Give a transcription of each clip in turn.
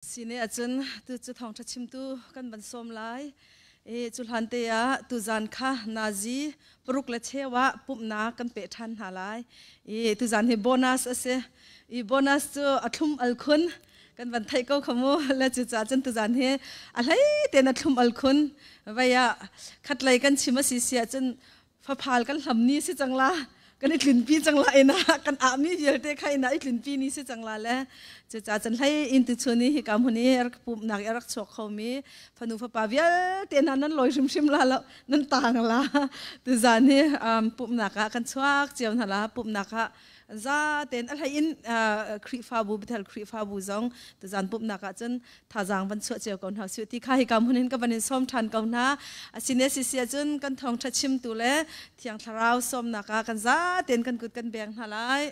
Sine ahcun tu cu thawngṭha chimtu kan van sawm lai. I cu hlan te ah tuzan kha nazi paruk le cheu ah pumhnak kan peh ṭhan hna lai. I tuzan hi bonus a si. I bonus cu a thlum al khun kan van theih ko kha mu. Le cucaah cun tuzan hi a hlei tein a thlum al khun. Vei ah khatlei kan chim a si si ahcun faphal kan hlam ni si cang la kan i tlinpi cang la ina kan ahmi vialte kha ina i tlinpi ni si cang la le cucaah cun hlei in tu chun i hika hmun i rak pumhnak i rak chuak khomi fanu fapa vialte hna nan lawi hrimhrim la lo nan tang la tuzan hi pumhnak ah kan chuak cio hna la pumhnak ah za tein a hlei in Khrihfabu Bethel Khrihfabu zong tuzan pumhnak ah cun thazaang van chuah cio ko hna usih ti kha hika hmun in ka van in sawm ṭhan ko hna. Asine sisi ahcun kan thawngṭha chimtu le Thiang Thlarau sawmnak ah kan za tein kan kut kan beng hna lai.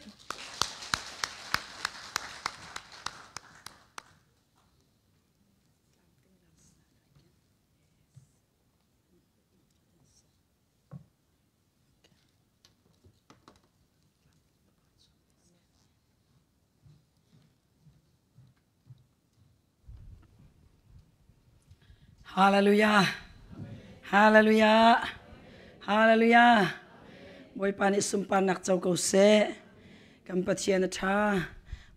Hallelujah. Hallelujah. Hallelujah. Bawipa nih sunparnak co ko seh. Kan Pathian a ṭha.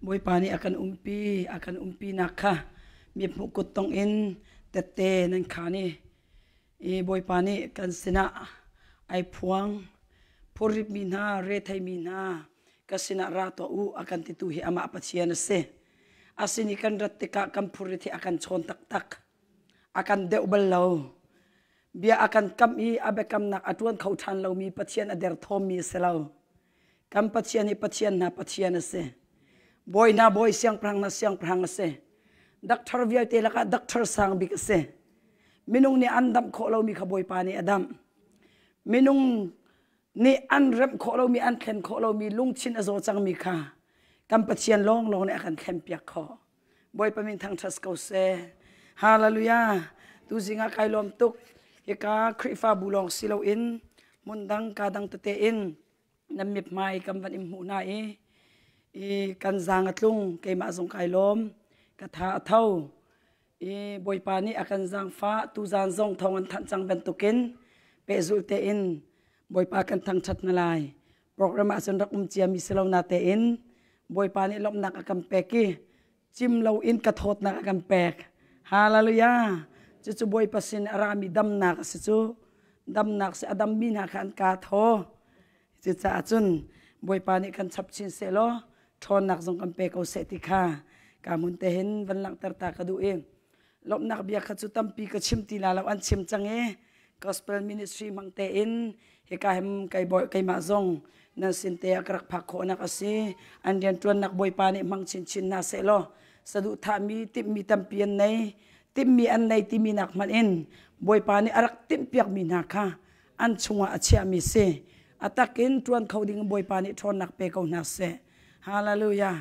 Bawipa nih a kan umpi, a kan umpinak kha mi hmuh kut tong in tette nan khaan i i Bawipa nih kan sinah ai phuang. Phurritmi hna, retheimi hna, ka sinah ra tuah u a kan titu hi amah Pathian a si. A sin i kan rat tikah kan phurrit hi a kan chawn taktak. A kan deuh bal lo. Bia a kan kam i a biakamnak a ṭuan kho ṭhan lomi Pathian a derthawmmi a si lo. Kan Pathian hi Pathian hna Pathian a si. Bawi hna bawi, siangpahrang hna siangpahrang a si. Doctor vialte lakah doctor sang bik a si. Minung nih an damh khawh lomi kha Bawipa nih a damh. Minung nih an remh khawh lomi an thlen khawh lomi lungthin a zaw cangmi kha kan Pathian lawnglawng nih a kan thlenpiak khawh. Bawipa min thangṭhat ko seh. Hallelujah. Tuzing ah kai lawm tuk. Hika Khrihfabu lawng si loin hmun dang ka dang tete in nan mithmai kan van in hmuh hna i i kan zaang a tlung keimah zong kai lawm ka tha a tho i Bawipa nih a kan zaangfah tuzaan zong thawng an thanh cang bantukin pehzulh tein Bawipa kan thangṭhat na lai program ah cun rak um ciami si lo na tein Bawipa nih lawmhnak a kan pek i cim loin ka thawtnak a kan pek hallelujah cucu Bawipa sin a rami damnak a si cu damnak si a dammi hna kha an kaa thaw cucaah cun Bawipa nih kan chap chin seh law ṭhawnnak zong kan pe ko seh ti kha ka hmun te hin van langhter ta ka duh i lawmhnak bia kha cu tampi ka chim ti la lo an chim cang i gospel ministry hmang tein hika hem kai bawi keimah zong nan sin te ah ka rak phak khawhnak a si an rianṭuannak bawipa nih hmang chinchin hna seh law saduhthahmi timhmi tampi an nei timhmi an nei timi nak hmanh in bawipa nih a rak timhpiakmi hna kha an chungah a chiahmi si a takin ṭuan kho ding bawipa nih ṭhawnnak pe ko hna seh hallelujah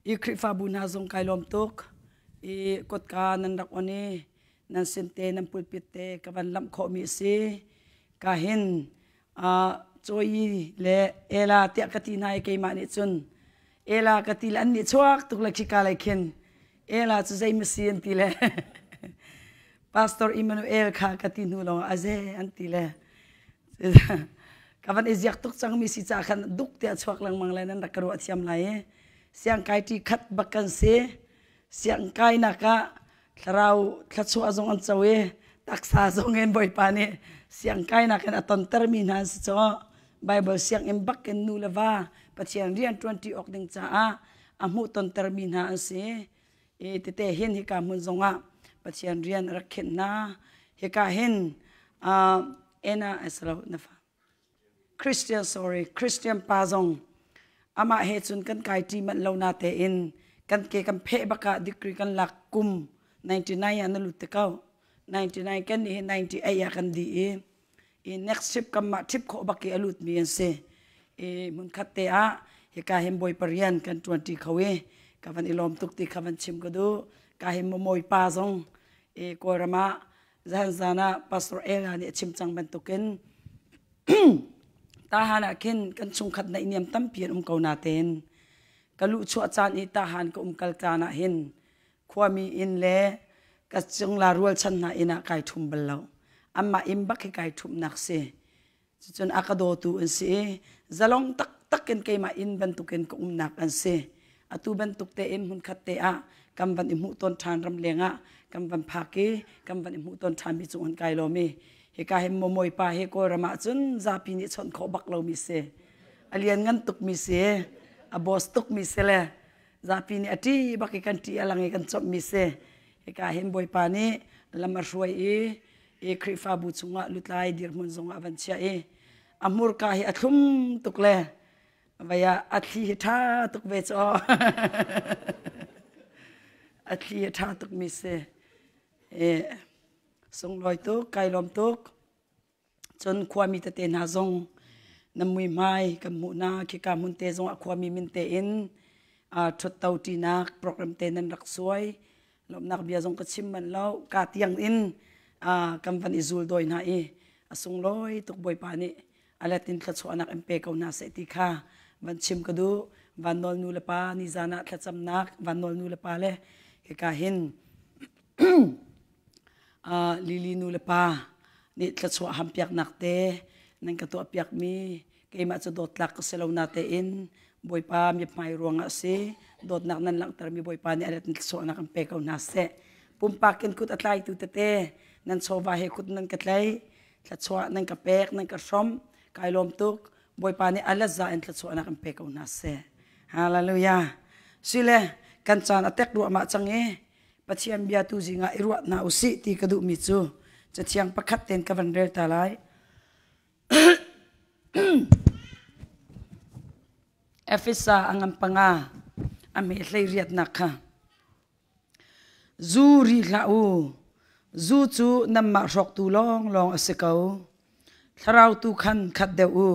i Khrihfabu hna zong kai lawm tuk i kotka nan rak on i nan sin te nan pulpit te ka van lamh khawhmi a si ka hin cawi le ela tiah ka ti hna i keimah nih cun ela ka ti le an nih chuak tuk le khika lei khin ela cu zei ma si an ti le Pastor Emmanuel kha ka ti hnu lawng ah aze an ti le ka van i ziak tuk cangmi si caah khan duk tiah chuak lengmang le nan rak ka ruah thiam lai i siangkai ṭi khat bak kan si siangkainak ah thlarau thluachuah zong an co i taksa zong in Bawipa nih siangkainak in a tontermi hna an si caw Bible sianginn bak in nu le va Pathian rian ṭuanṭi awk ding caah a hmuh tontermi hna an si i tete hin hika hmun zongah Pathian rian a rak khenh hna. Hika hin ena asalo na fa Christian sorry Christian pa zong amah he cun kan kai ṭi manh lo na tein kan ke kan pheh bakah degree kan lak kum 99 ah na lut te ko 99 kan nih hi 98 ah kan di i i next trip kan mah trip khawh bak i a lutmi an si i hmunkhat te ah hika hin bawipa rian kan ṭuanṭi kho i ka van i lawm tuk ti kha van chim ka duh ka hin mawi pa zong i kawlram ah zan zan ah pastor Ella nih a chim cang bantukin tahan ah khin kan chungkhat naihniam tampi an um ko natein. Ka luhchuah caan i tahan ka umkal caan ah hin khuami inn le ka cungla rualchan hna inn ah kai ṭhum bal lo. Anmah inn bak hi kai ṭhumhnak si. Cucun a ka dawtu an si i zalong taktak in keimah inn bantukin ka umnak an si. Atu bantuk tein hmunkhat te ah kan van i hmuh tawn ṭhan ramleng ah kan van phak i kan van i hmuh tawn ṭhanmi cung an kai lomi. Hika hin Momoipa hi Kawlram ah cun zapi nih chawnh khawh bak lomi si. A lianngan tukmi si, a boss tukmi si le zapi nih a ṭih bak i kan ṭih a lang i kan cawmhmi si. Hika hin Bawipa nih lam a hruai i i Khrihfabu chungah lutlai dirhmun zongah a van chiah i a hmurka hi a thlum tuk le vei ah a thli hi ṭha tuk ve cu a thli hi ṭha tukmi si. I sunglawi tuk, kai lawm tuk. Cun khuami tete hna zong nan muihmai kan hmuh hna. Khika hmun te zongah khuami min tein ṭhutto ṭinak program te nan rak suai. Lawmhnak bia zong ka chim manh lo. Ka tiang in kan van i zul dawi hna i a sunglawi tuk Bawipa nih a let in thluachuahnak in pe ko hna seh ti kha van chim ka duh. Van Nawl nu le pa nizan ah thlacamnak Van Nawl nu le pa le hika hin Lily nu le pa nih thluachuah hampiaknak te nan ka tuahpiakmi keimah cu dawtlak ka si lo na tein Bawipa mithmai ruangah a si dawtnak nan langhtermi Bawipa nih a let in thluachuahnak in pe ko hna seh. Pumpak in kut a tlaitu tete nan chawva he kut nan ka tlaih thluachuah nan ka pek nan ka hrawmh kai lawm tuk Bawipa nih a let za in thluachuahnak in pe ko hna seh. Hallelujah. Sile kan caan a tek ruahmah cang i Pathian bia tu zingah i ruah hna usih ti ka duhmi cu cathiang pakhat ten ka van rel ta lai. Efesa a ngan panga a me hlei riatnak kha zu ri hlah u zu cu nanmah hrawktu lawnglawng a si ko thlarau tu khan khat deuh u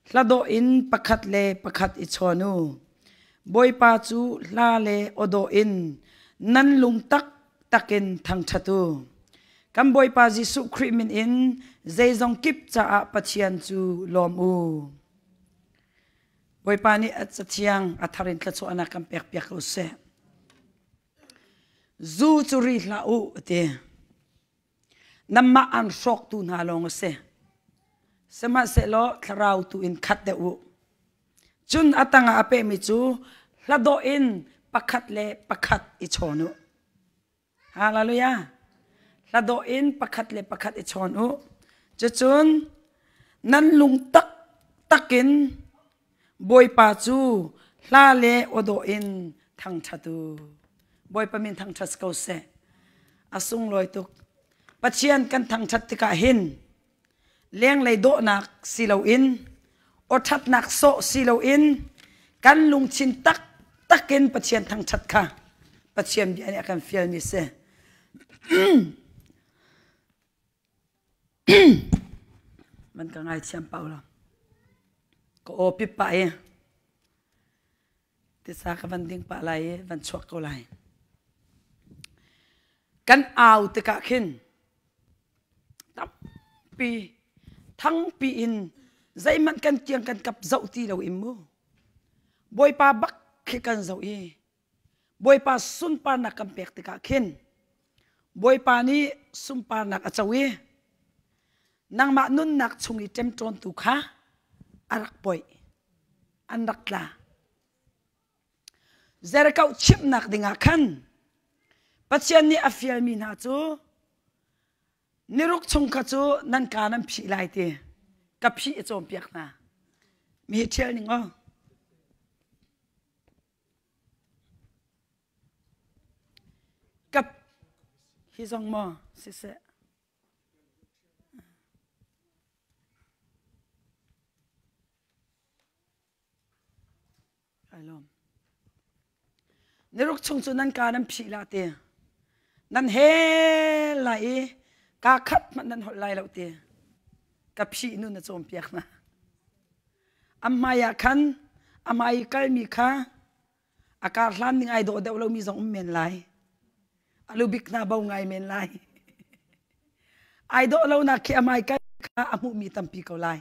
Hladawh in pakhat le pakhat i chawn u. Bawipa cu hla le awdawh in nan lung taktak in thangṭhat u. Kan Bawipa Jesuh Khrih min in zeizong kip caah Pathian cu lawm u. Bawipa nih a cathiang a thar in thluachuahnak kan pekpiak ko seh. Zu cu ri hlah u, a ti. Nanmah an hrawktu hna lawng a si. Sihmanhsehlaw thlarau tu in khat deuh u. Cun a tangah a pehmi cu hladawh in pakhat le pakhat i chawn u. Hallelujah. Hladawh in pakhat le pakhat i chawn u. Cucun nan lung taktak in Bawipa cu hla le awdawh in thangṭhat u. Bawipa min thangṭhat ko seh. A sunglawi tuk. Pathian kan thangṭhat tikah hin lenglei dawhnak si loin awṭhatnak sawh si loin kan lungthin taktak in Pathian thangṭhat kha Pathian bia nih a kan fialmi si. Man ka ngaithiam pau lo. Ka aw pip pah i tisa ka van ding pah lai i van chuak ko lai. Kan au tikah khin tampi thangpi in zeihmanh kan kiang kan kap zoh ti lo in mu. Bawipa bak khi kan zoh i Bawipa sunparnak kan pek tikah khin Bawipa nih sunparnak a co i nangmah nunnak chung i ṭemṭawntu kha a rak poih an rak tla. Jericho chimhnak dingah khan Pathian nih a fialmi hna cu niruk chung kha cu nan ka nan phih lai ti ka phih a cawnpiak hna. Mi hi ṭhial ning aw. Kap hi zong maw siseh. Ai lawm. Niruk chung cu nan ka nan phih la ti. Nan hel lai i ka khat hmanh nan holh lai lo ti. Ka phih nu na cawnpiak hna. An hmai ah khan a hmai i kalmi kha a kar hlan ning ai dawh deuh lomi zong um men lai. A lubik hna bo ngai men lai. Ai dawh lonak khi a hmai kal kha a hmuhmi tampi ko lai.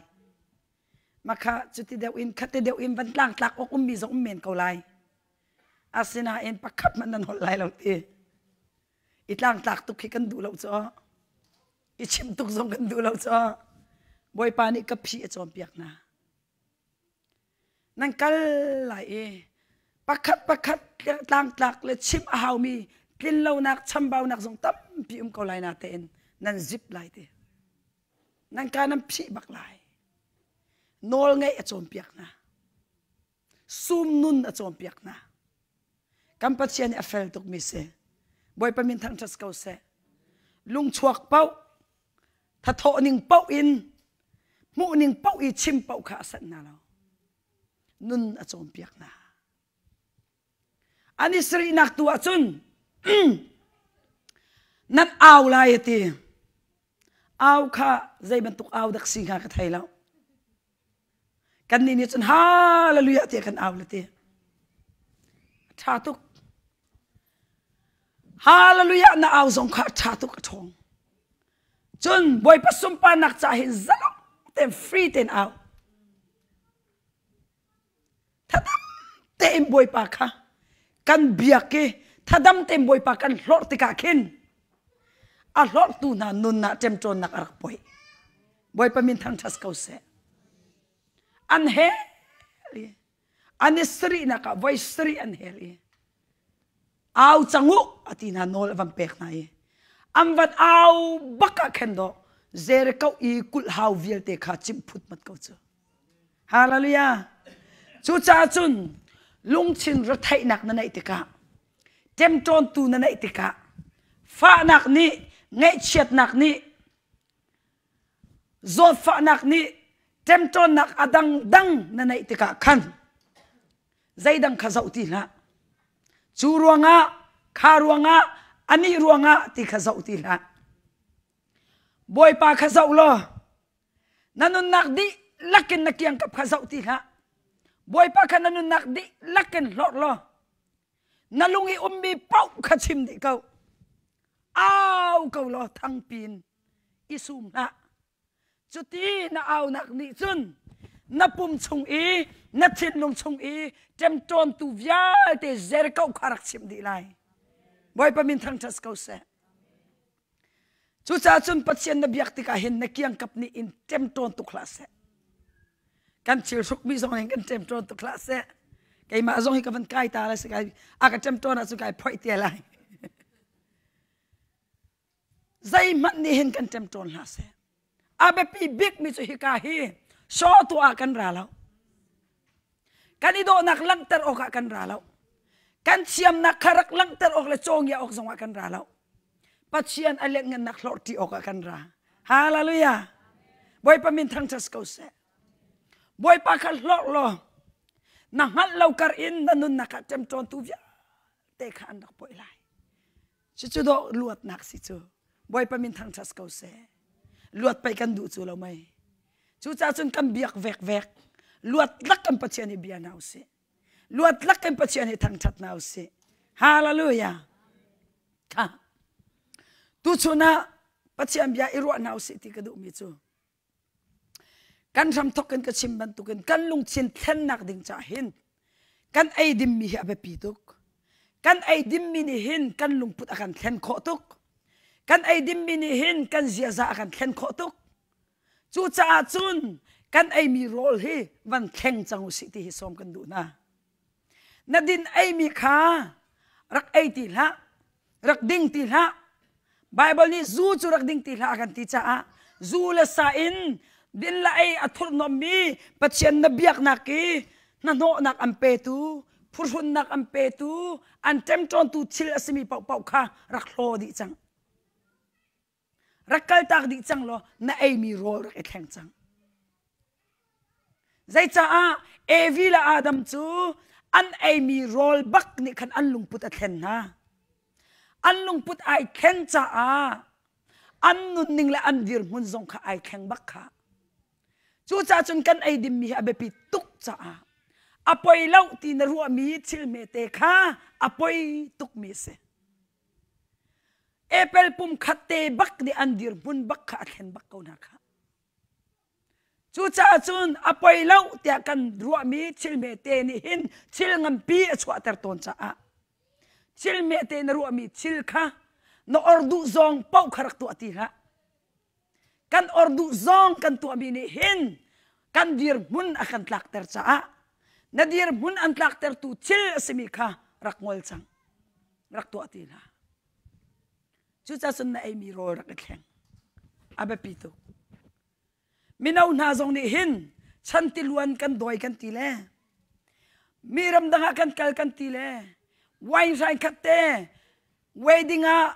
Makha cuti deuh in khate deuh in van tlangtlak awk ummi zong um men ko lai. Asinain pakhat hmanh nan holh lai lo ti. I tlangtlak tuk khi kan duh lo cu. I chim tuk zong kan duh lo cu. Bawipa nih ka phi a cawnpiak hna. Nan kal lai i pakhat pakhat tlangtlak le chimh a haumi tlinlonak chambaunak zong tampi um ko lai natein nan zip lai ti. Nan ka nan phih bak lai. Nawl ngeih a cawnpiak hna. Sum nun a cawnpiak hna. Kan Pathian nih a fel tukmi si. Bawipa min thangṭhat ko seh. Lungchuak paoh, thathawh ning paoh in, hmuh ning paoh i chim paoh kha a sanh hna lo. Nun a cawnpiak hna. An i sarihnak tu ahcun nan au lai a ti. Au kha zei bantuk au dak si hnga ka thei lo. Kannih nih cun hallelujah tiah kan au le ti. Ṭha tuk. Hallelujah na au zong kha ṭha tuk a ṭhawng. Cun Bawipa sunparnak ca hin zalong tein free tein au. Thadam tein Bawipa kha kan biak i thadam tein Bawipa kan hlorh tikah khin a hlorhtu hna nun ah ṭemṭawnnak a rak poih. Bawipa min thangṭhat ko seh. An hel i an i sarihnak ah voi sarih an hel i au cang u a ti hna nawl a van pek hna i an van au bak ah khin dawh Jericho i kulh hau vialte kha cimh phut mat ko cu. Hallelujah. Cucaah cun lungthin retheihnak na neih tikah ṭemṭawntu na neih tikah fahnak nih ngaihchiatnak nih zawtfahnak nih ṭemṭawnnak a dangdang na neih tikah khan zeidang kha zoh ti hlah. Cu ruangah kha ruangah anih ruangah ti kha zoh ti hlah. Bawipa kha zoh law Na nunnak dihlak in na kiangkap kha zoh ti hlah. Bawipa kha na nunnak dihlak in hlorh law na lung i ummi paoh kha chim dih ko. Au ko law thangpi in i sum hlah. Cuti na aunak nih cun na pum chung i na thinlung chung i ṭemṭawntu vialte Jericho kha rak chimh dih lai. Bawipa min thangṭhat ko seh. Cucaah cun Pathian na biak tikah hin na kiangkap nih in ṭemṭawn tuk hlah seh. Kan thil hrukmi zong in kan ṭemṭawn tuk hlah seh. Keimah zong hi ka van kai ta lai si kai a ka ṭemṭawn ahcun kai phoih te lai. Zeihmanh nih hin kan ṭemṭawn hlah seh. A biapi bikmi cu hika hi saw tuah ah kan ra lo. Kan i dawhnak langhter awkah kan ra lo. Kan thiamnak kha rak langhter awk le cawngia awk zongah kan ra lo. Pathian a lianhngannak hlorhṭi awkah kan ra. Hallelujah. Bawipa min thangṭhat ko seh. Bawipa kha hlorh law na hngalh lo kar in na nunnak ah ṭemṭawntu vialte kha an rak poih lai. Cucu dawh luatnak si cu. Bawipa min thangṭhat ko seh. Luat pei kan duh cu lo mei. Cucaah cun kan biak vekvek. Luat lak kan Pathian hi bia hna usih. Luat lak kan Pathian hi thangṭhat hna usih. Hallelujah. Kha. Tuchun ah Pathian bia i ruah hna usih ti ka duhmi cu Kan hramthok in ka chim bantukin kan lungthin thlennak ding caah hin kan eidimmi hi a biapi tuk. Kan eidimmi nih hin kan lungput a kan thlen khawh tuk. Kan eidimmi nih hin kan ziaza a kan thlen khawh tuk. Cucaah cun kan eimi rawl hi van thleng cang usih ti hi sawm kan duh hna. Na din eimi kha rak ei ti hlah. Rak ding ti hlah. Baibal nih zu cu rak ding ti hlah a kan ti caah zu le sa in din le ei a thurhnawmmi Pathian na biaknak i hnahnawhnak an petu, phuhrunnak an petu, an ṭemṭawntu thil a simi paohpaoh kha rak hlaw dih cang. Rak kaltak dih cang law na eimi rawl rak i thleng cang. Zeicaah Evi le Adam cu an eimi rawl bak nih khan an lungput a thlen hna. An lungput ai thlen caah an nunning le an dirhmun zong kha ai thleng bak kha. Cucaah cun kan ei dimmi hi a biapi tuk caah a poi lo ti na ruahmi thil hmete kha a poi tukmi a si. Apple pum khat te bak nih an dirhmun bak kha a thlen bak ko hna kha. Cucaah cun a poi lo tiah kan ruahmi thil hmete nih hin thil nganpi a chuahter tawn caah thil hmete na ruahmi thil kha na or duh zawng paoh kha rak tuah ti hlah. Kan or duh zawng kan tuahmi nih hin kan dirhmun a kan tlakter caah na dirhmun an tlaktertu thil a simi kha rak ngol cang. Rak tuah ti hlah. Cucaah cun na eimi rawl rak i thleng. A biapi tuk. Mino hna zong nih hin chan tiluan kan dawi kan ti le mi ramdang ah kan kal kan ti le wine hrain khat te wedding ah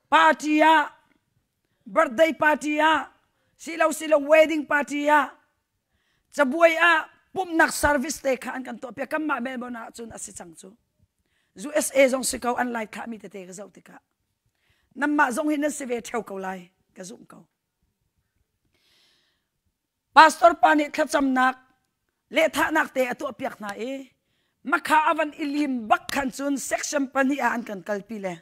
party ah birthday party ah silo silo wedding party ah cabuai ah pumhnak service te kha an kan tuah piak kanmah Melbourne ah cun a si cang cu USA zong si ko an lai thlahmi tete ka zoh tikah nanmah zong hi nan si ve theo ko lai ka zumh ko pastor pa nih thlacamnak lehthahnak te a tuah piak hna i makha avan i lim bak khan cun section pahnih ah an kan kalpi le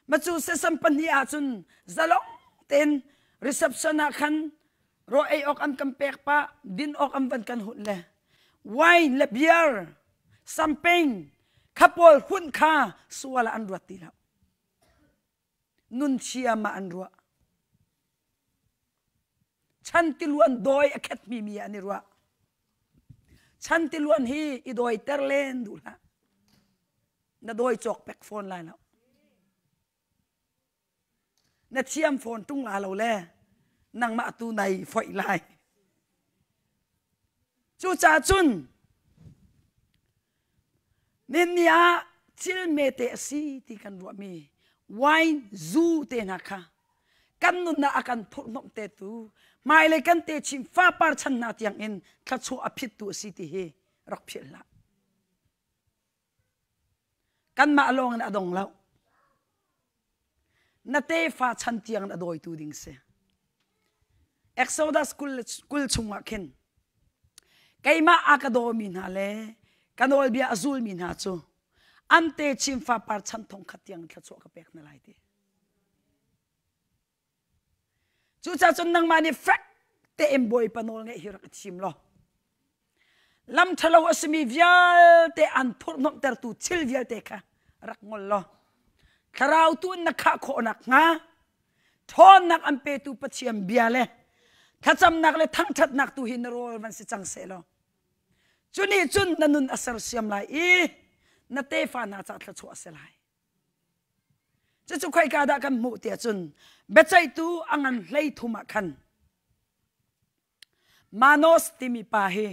Macu sesam pahnih ahcun zalong tein reception ah khan raw ei awk an kan pek pah, din awk an van kan hunh le wine le beer, champagne kha pawl hunh kha sual ah an ruat ti lo. Nun thiam ah an ruah. Chan tiluan dawi a khetmi mi ah an i ruah. Chan tiluan hi i dawiter len duh hlah. Na dawi cawk pek fawn lai lo. Na thiam fawn tung la lo le nangmah tu nai foih lai. Cucaah cun ninni ah thil mete a si ti kan ruahmi wine zu te hna kha kan nunnak a kan thurhhnawmh te tu hmailei kan te chin fapar chan hna tiang in thluachuah a phittu a si ti hi rak philh hlah. Kanmah lawng in a dong lo. Na tefa chan tiang in a dawitu ding si. Exodus kul chungah khin keimah a ka dawmi hna le ka nawlbia a zulmi hna cu an te chin fapar chan thong khat tiang thluachuah ka pek hna lai ti. Cucaah cun nangmah nih fek tein Bawipa nawl ngeih hi rak i thim law lam ṭhalo a simi vialte an thurhhnawmhtertu thil vialte kha rak ngol law thlarau tu in na khah khawh nakhnga ṭhawnnak an petu Pathian bia le thlacamnak le thangṭhatnak tu hi na rawl van si cang seh law cu nih cun na nun a sersiam lai i na tefa hna ca thluachuah a si lai. Cucu khoika dah kan hmuh tiah cun biaceihtu a ngan hlei thum ah khan Manos timi pa hi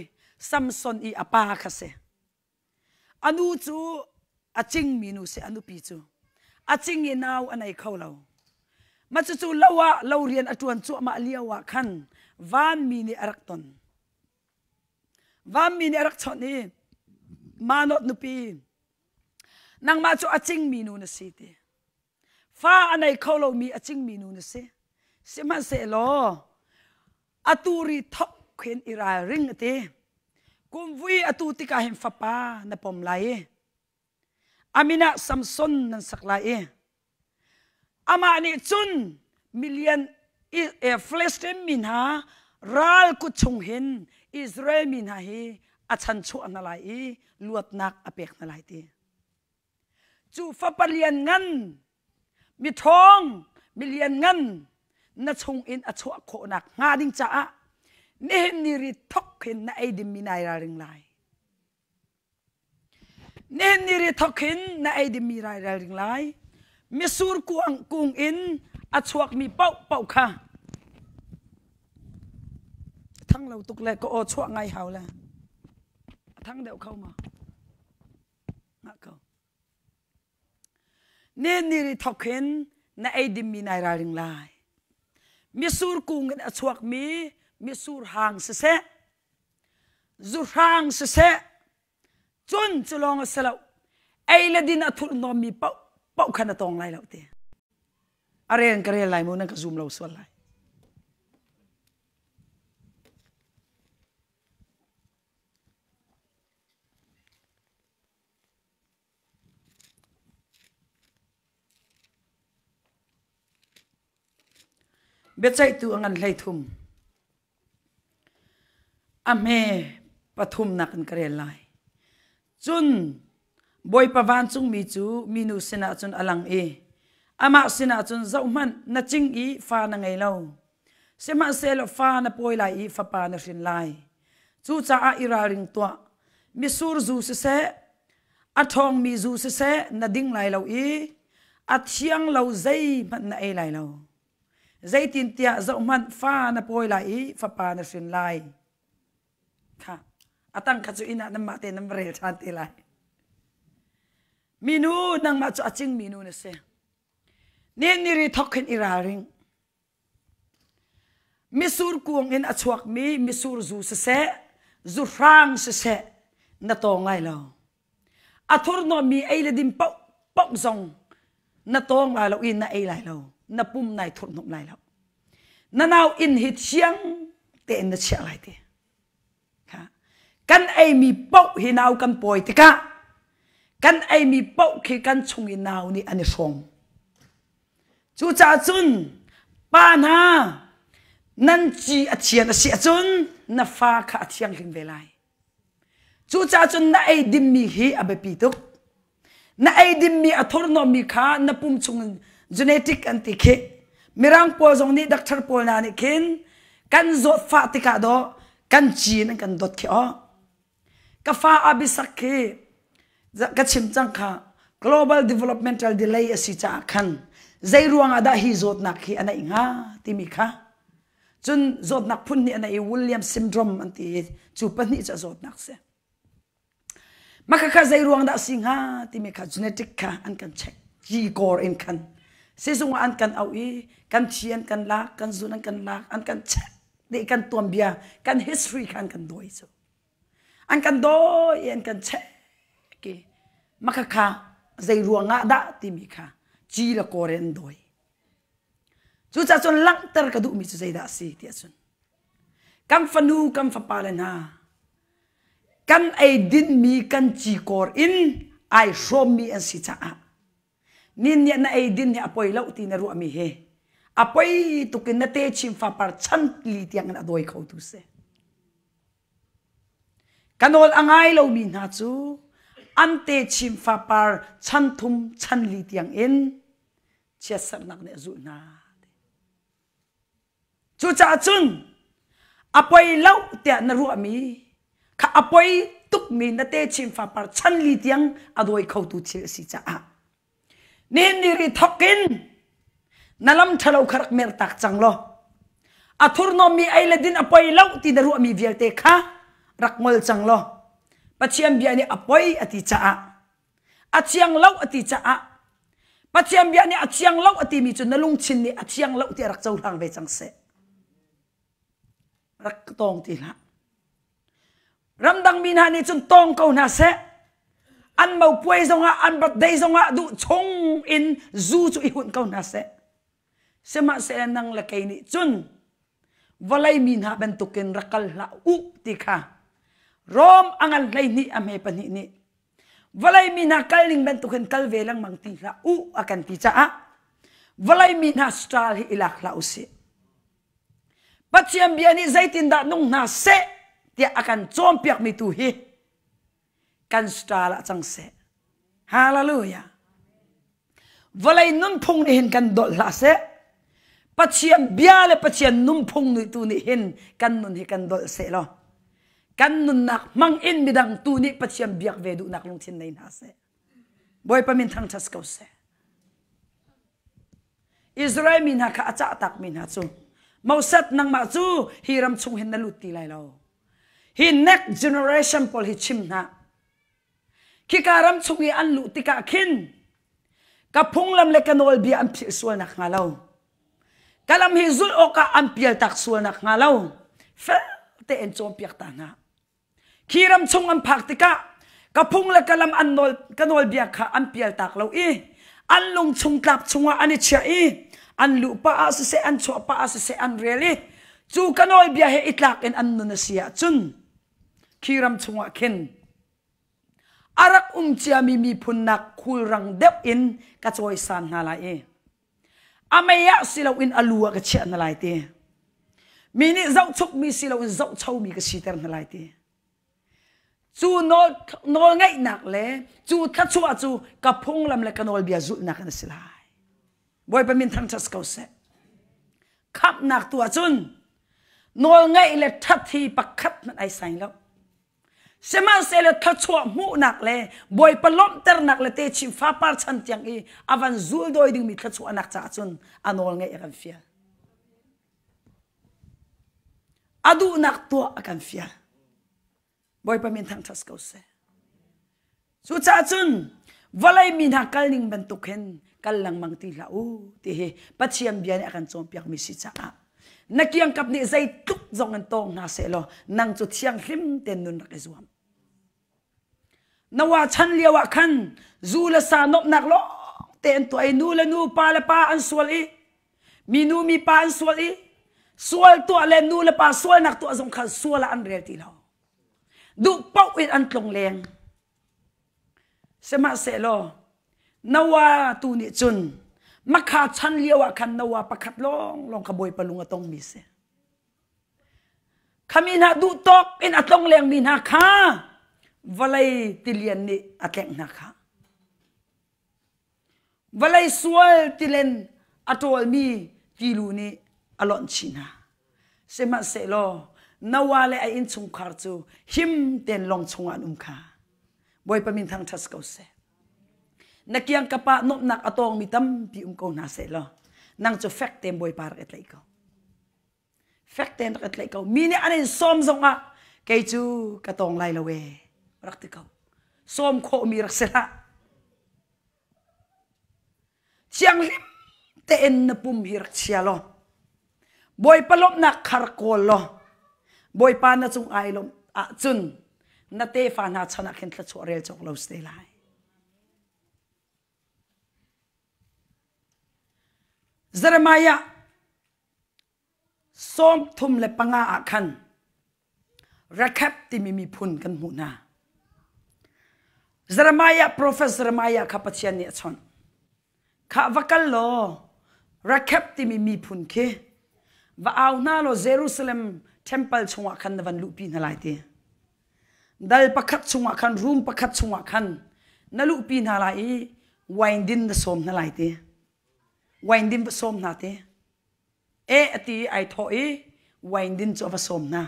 Samson i a pa kha si. A nu cu a cingmi nu si a nupi cu. A cing i nau a nei kho lo. Mah cucu lo ah lo rian a ṭuan cuahmah lio ah khan vanmi nih a rak ton. Vanmi nih a rak chawnh i Manot nupi Nangmah cu a cingmi nu na si ti. Fa a nei kho lomi a cingmi nu na si. Sihmanhsehlaw atu ri thok khin i ralring a ti. Kumvui atu tikah hin fapa na pom lai i a min ah Samson nan sak lai i Amah nih cun milian Filistin mi hna ral kut chung hin Israel mi hna hi a chanchuah hna lai i luatnak a pek hna lai ti. Cu fapa lian ngan, miṭhawng, milian ngan na chung in a chuah khawhnak hnga ding caah nihin ni ri thok hin na ei dingmi nai ralring lai. Nihin ni ri thok hin na ei dingmi rai ralring lai. Misur kuang kung in a chuakmi paohpaoh kha thang lo tuk le ka aw chuah ngai hau le a thang deuh kho ma ngah ko Nihin ni ri thok hin na ei dingmi nai ralring lai. Misur kung in a chuakmi misur hang siseh zuhrang siseh cun cu lawng a si lo ei le din a thurhnawmmi paoh paoh khan a tawng lai lo ti a rel ka rel lai mu nan ka zum lo sual lai Biaceihtu a ngan 13. A hme pathumnak in ka rel lai. Cun Bawipa vancungmi cu minu sinah cun a lang i amah sinah cun zohhmanh na cing i fa na ngei lo. Sihmanhsehlaw fa na pawi lai i fapa na hrin lai. Cucaah i ralring tuah. Misur zu siseh, a ṭhawngmi zu siseh na ding lai lo i a thiang lo zeihmanh na ei lai lo. Zeitintiah zohhmanh fa na pawi lai i fapa na hrin lai. Kha a tang kha cu inn ah nanmah te nan va rel ṭhan te lai. Minu nangmah cu a cing minu na si. Nihin ni ri thok khin i ralring. Misur kuang in a chuakmi misur zu siseh, zu hrang siseh na tawng lai lo. A thurhnawmmi ei le din paohpaoh zong na tawng lai lo i na ei lai lo. Na pum nai thurhnawmh lai lo. Na nau inn hi thiang tein na chiah lai ti. Kan eimi paoh hi nau kan pawi tikah kan eimi paoh khi kan chung i nau nih an i hrawm. Cucaah cun pa hna nan ci a thian a si ahcun na fa kha a thianghlim ve lai. Cucaah cun na ei dimmi hi a biapi tuk. Na ei dimmi a thurhnawmmi kha na pum chung genetic an ti khi. Mirang pawl zong nih doctor pawl hna nih khin kan zawtfah tikah dawh kan cin an kan dot khi aw. Ka fa abisak khi ka chim cang kha global developmental delay a si caah khan zei ruangah dah hi zawtnak hi a neih hnga timi kha Cun zawtnak phun hnih an i William syndrome an ti i cu pahnih cu a zawtnak si. Mah kha zei ruang dah si hnga timi kha genetic kha an kan check G core in khan sizung ah an kan auh i kan thi an kan lak kan zun an kan lak an kan check dih kan tuanbia kan history kha an kan dawi cu an kan dawi i an kan check i mah kha zei ruang ah dah timi kha G le core in an dawi Cucaah cun langhter ka duhmi cu zeidah a si ti ahcun kan fanu kan fapale hna kan eidinmi kan cikawr in ai hrawmmi an si caah nin nih na eidin hi a poi lo ti na ruahmi hi a poi tuk in na techin fapar chan li tiang in a dawi kho tu si. Ka nawl a ngai lomi hna cu an techin fapar chan thum chan li tiang in chiatserhnak nih a zulh hna. Cucaah cun a poi lo tiah na ruahmi kha a poi tukmi na techin fapar chan li tiang a dawi khotu thil a si caah nihin ni ri thok in na lam ṭhalo kha rak mertak cang law a thurhnawmmi ei le din a poi lo ti na ruahmi vialte kha rak ngol cang law Pathian bia nih a poi a ti caah a thiang lo a ti caah Pathian bia nih a thiang lo a timi cu na lungthin nih a thiang lo ti a rak cohlang ve cang seh. Rak tawng ti hlah. Ramdang mi hna nih cun tawng ko hna seh. An mopuai zongah an birthday zongah duh chung in zu cu i hunh ko hna seh. Sihmanhsehlaw nang le kei nih cun vawlei mi hna bantukin rak kal hlah u ti kha Rom a ngan 12 a hme pahnih nih vawlei mi hna kal ning bantukin kal ve lengmang ti hlah u a kan ti caah vawlei mi hna style hi i lak hlah u sih. Pathian bia nih zeitindah nung hna seh tiah a kan cawnpiakmi tu hi kan style ah cang seh. Hallelujah. Vawlei nunphung nih hin kan dolh hlah seh. Pathian bia le Pathian nunphung nih tu nih hin kan nun hi kan dolh seh law kan nunnak hmang in midang tu nih Pathian biak ve duhnak lungthin nei hna seh. Bawipa min thangṭhat ko seh. Israel mi hna kha a cah takmi hna cu Moses nangmah cu hi ram chung hin na lut ti lai lo. Hi next generation pawl hi chim hna. Khika ram chung i an luh tikah khin ka phunglam le ka nawlbia an philh sual nak hnga lo. Ka lam hi zulh awkah an pialtak sual nak hnga lo. Fel tein cawnpiak ta hna. Khi ram chung an phak tikah ka phung le ka lam an nawl ka nawlbia kha an pialtak lo i an lung chung tlap chungah an i chiah i an luh pah ah siseh an chuah pah ah siseh an rel i cu ka nawlbia he i tlak in an nun a si ahcun khi ram chungah khin a rak um ciami miphun nak khulrang deuh in ka cawisan hna lai i a mei ah si loin a lu ah ka chiah hna lai ti. Mi nih zohchukmi si loin zohchomi ka siter hna lai ti. Cu nawl nawlngaihnak le cu thluachuah cu ka phunglam le ka nawlbia zulhnak in a si lai. Bawipa min thangṭhat ko seh. Khamhnak tu ahcun nawlngaih le ṭhat hi pakhat hmanh ai saing lo. Sihmanhsehlaw thluachuah hmuhnak le Bawipa lawmhternak le techin fapar chan tiang i a van zuldawi dingmi thluachuahnak caah cun a nawl ngeih a kan fial. A duhnak tuah a kan fial. Bawipa min thangṭhat ko seh. Cucaah cun vawlei mi hna kal ning bantuk hin kal lengmang ti hlah u ti hi Pathian bia nih a kan cawnpiakmi si caah na kiangkap nih zeitluk zong in tawng hna sehlaw nang cu thianghlim tein nun rak i zuam. Noah chan lio ah khan zu le sa nuamhnak lawng te an tuah i nu le nu pa le pa an sual i minu mipa an sual i sual tuah le nu le pa sualnak tuah zong kha sual ah an rel ti lo. Duh paoh in an tlung leng. Sihmanhsehlaw Noah tu nih cun makha chan lio ah khan Noah pakhat lawnglawng kha Bawipa lung a tongmi si. Khami hna duh tawk in a tlong lengmi hna kha vawlei tilian nih a tlengh hna kha. Vawlei sual tilen a ṭawlmi tilu nih a lonh chih hna. Sihmanhsehlaw Noah le a innchungkhar cu him tein lawng chungah an um kha. Bawipa min thangṭhat ko seh. Na kiangkap ah nuamhnak a tawngmi tampi um ko hna sehlaw nang cu fek tein Bawipa rak i tlaih ko. Fek tein rak i tlaih ko. Mi nih an in sawm zongah kei cu ka tawng lai lo ee rak ti ko. Sawm khawhmi rak si hlah. Thianghlim tein na pum hi rak chia law Bawipa lawmhnak kha rak kawl law Bawipa na cung ai lawmh ahcun na tefa hna chan ah khin thluachuah rel cawk lo si te lai. Jeremiah 35 ah khan Rekhab timi miphun kan hmuh hna. Jeremiah, Prophet Jeremiah kha Pathian nih a chawnh. Khah va kal law Rekhab timi miphun khi va au hna law Jerusalem temple chungah khan na van luhpi hna lai ti. Dal pakhat chungah khan room pakhat chungah khan na luhpi hna lai i wine din na sawm hna lai ti. Wine din va sawm hna ti. E a ti i ai thawh i wine din cu a va sawm hna.